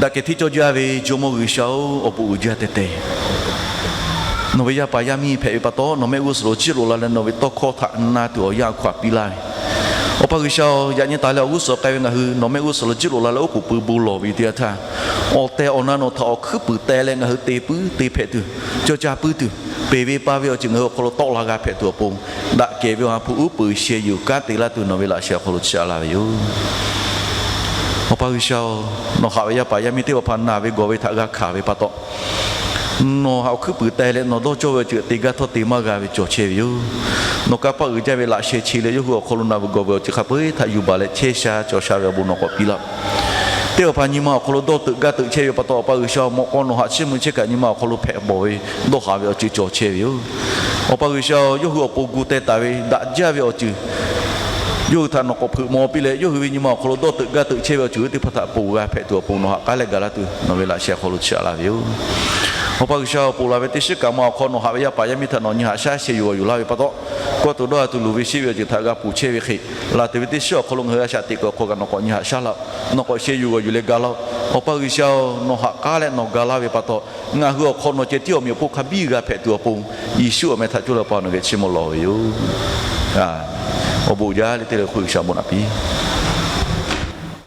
Daꞈ kehˬ hteˇ cawˇ jaˇ ve Jawˇmawˇ G'uiˬsha-oˬ, awˬ bon uiˍ jaˇ teh teh. Nawˬ ve yaˇ paˍ yaˇ miˇ hpehꞈ ve pa taw, nawˬ mehˆ g'uˇ suhˍ lo jiˆ loꞈ la leh nawˬ ve tawˇ hkawˇ htaꞈ na tuˬ awˬ yanˇ hk'aw haꞈ piˇ laˇ ve. Awˬ pa G'uiˬsha-oˬ, yaꞈ nyi taˍ leh awˬ g'uˇ suhˍ k'ai ve ngaˬ hui nawˬ mehˆ g'uˇ suhˍ lo jiˆ loꞈ la leh oˉ k'oˍ pui bon lawˬ ve teˇ yanˇ htaˇ, awˬ tehˬ awˬ na nawˬ htaꞈ awˬ hkuiˉ puiˍ teh leh ngaˬ hui te puiˉ te hpehꞈ tuˬ, cawˇ caˇ puiˉ tuˬ, peˬ ve pa ve awˬ ceuˬ ngaˬ hui awˬ hk'aw lo tawˆ la g'a hpehꞈ tuˬ awˬ pon, daꞈ kehˬ ve Awˬ ha hpu uˉ peunˍ sheh yuˬ kanˉ te laˇ tuˬ nawˬ ve laꞈ sheh awˬ hk'aw lo chiˇ aꞈ laˇ ve yoˬ. Awˬ pa G'uiˬsha-oˬ, nawˬ haꞈ ve yaˇ paˍ yaˇ miˇ teˇ hpaˍ hpaˍ naˬ ve gawˬ ve htaꞈ g'a hkanˍ ve pa taw, nawˬ haꞈ awˬ hkuiˉ puiˍ teh leh nawˬ dawˇ cawˇ ve awˬ ceuˬ te gaˇ htawˇ te maˇ g'a ve cawˬ chehˇ ve yoˬ. Nawˬ kanˇ paˆ uiˍ jaˇ ve laꞈ sheh che leh yawˇ hui awˬ hk'aw lo naˬ ve gawˬ ve awˬ ceuˬ hk'a peu-eˬ htaꞈ yuˬ baˬ leh chehˇ sha cawˬ sha ve awˬ bon nawˬ k'awꞈ piˇ laˇ. Teˇ hpaˍ hpaˍ nyi ma awˬ hk'aw lo dawˇ teuꞈ gaˇ teuꞈ chehˇ ve pa taw, Awˬ pa G'uiˬsha-oˬ, mawꞈ k'aw nawˬ haꞈ chiˇ mvuh chehˇ kaꞈ nyi ma awˬ hk'aw lo hpehꞈ bawˬ ve dawˇ haˍ ve awˬ ceuˬ cawˬ chehˇ ve yoˬ. Awˬ pa G'uiˬsha-oˬ, yawˇ hui awˬ pon gu teh taˍ ve daꞈ jaˇ ve awˬ ceuˬ yawˇ hui htaꞈ nawˬ k'awꞈ hpeuꞈ maw piˇ leh, yawˇ hui ve nyi ma awˬ hk'aw lo dawˇ teuꞈ gaˇ teuꞈ chehˇ ve awˬ ceuˬ hui teˇ hpaˍ htaꞈ ponˬ g'a hpehꞈ tuˬ awˬ pon nawˬ haꞈ k'aˉ leh ga laˇ tuˬ nawˬ ve laꞈ sheh awˬ hk'aw lo chiˇ aꞈ laˇ ve yoˬ. Awˬ pa G'uiˬsha-oˬ, ponˬ laˬ ve teˇ shiˉ kaꞈ ma awˬ hk'aw nawˬ haꞈ ve yaˇ paˍ yaˇ miˇ htaꞈ nawˬ nyi haꞈ shaˉ sheh yuˬ g'awˬ yuˬ laˇ ve pa taw, kawˇ tuˬ dawˇ ha tuˬ luˬ ve sheˆ ve awˬ ceuˬ htaꞈ g'a ponˬ chehˇ ve hk'e, laˬ tuˬ ve teˇ shiˉ awˬ hk'aw lo ngaˬ hui a shaꞈ teꞈ kuiˬ awˬ hk'aw kaꞈ nawˬ k'awꞈ nyi haꞈ shaˉ laˇ-oˆ. Nawˬ k'awꞈ sheh yuˬ g'awˬ yuˬ leh ga laˇ-oˆ. Awˬ pa G'uiˬsha-oˬ, nawˬ haꞈ k'aˉ leh nawˬ ga laˇ ve pa taw, ngaˬ hui awˬ hk'aw nawˬ ceh tiˉ awˬ meꞈ awˬ hponˇ hk'a biˇ g'a hpehꞈ tuˬ awˬ pon, Yeˍsuˆ awˬ meh htaꞈ coˇ leh Awˬ pa nawˬ geh chiˇ mvuh lawˬ ve yoˬ. Awˬ bon jaˇ le teˇ le hk'oˆ G'uiˬsha bon naꞈ piˇ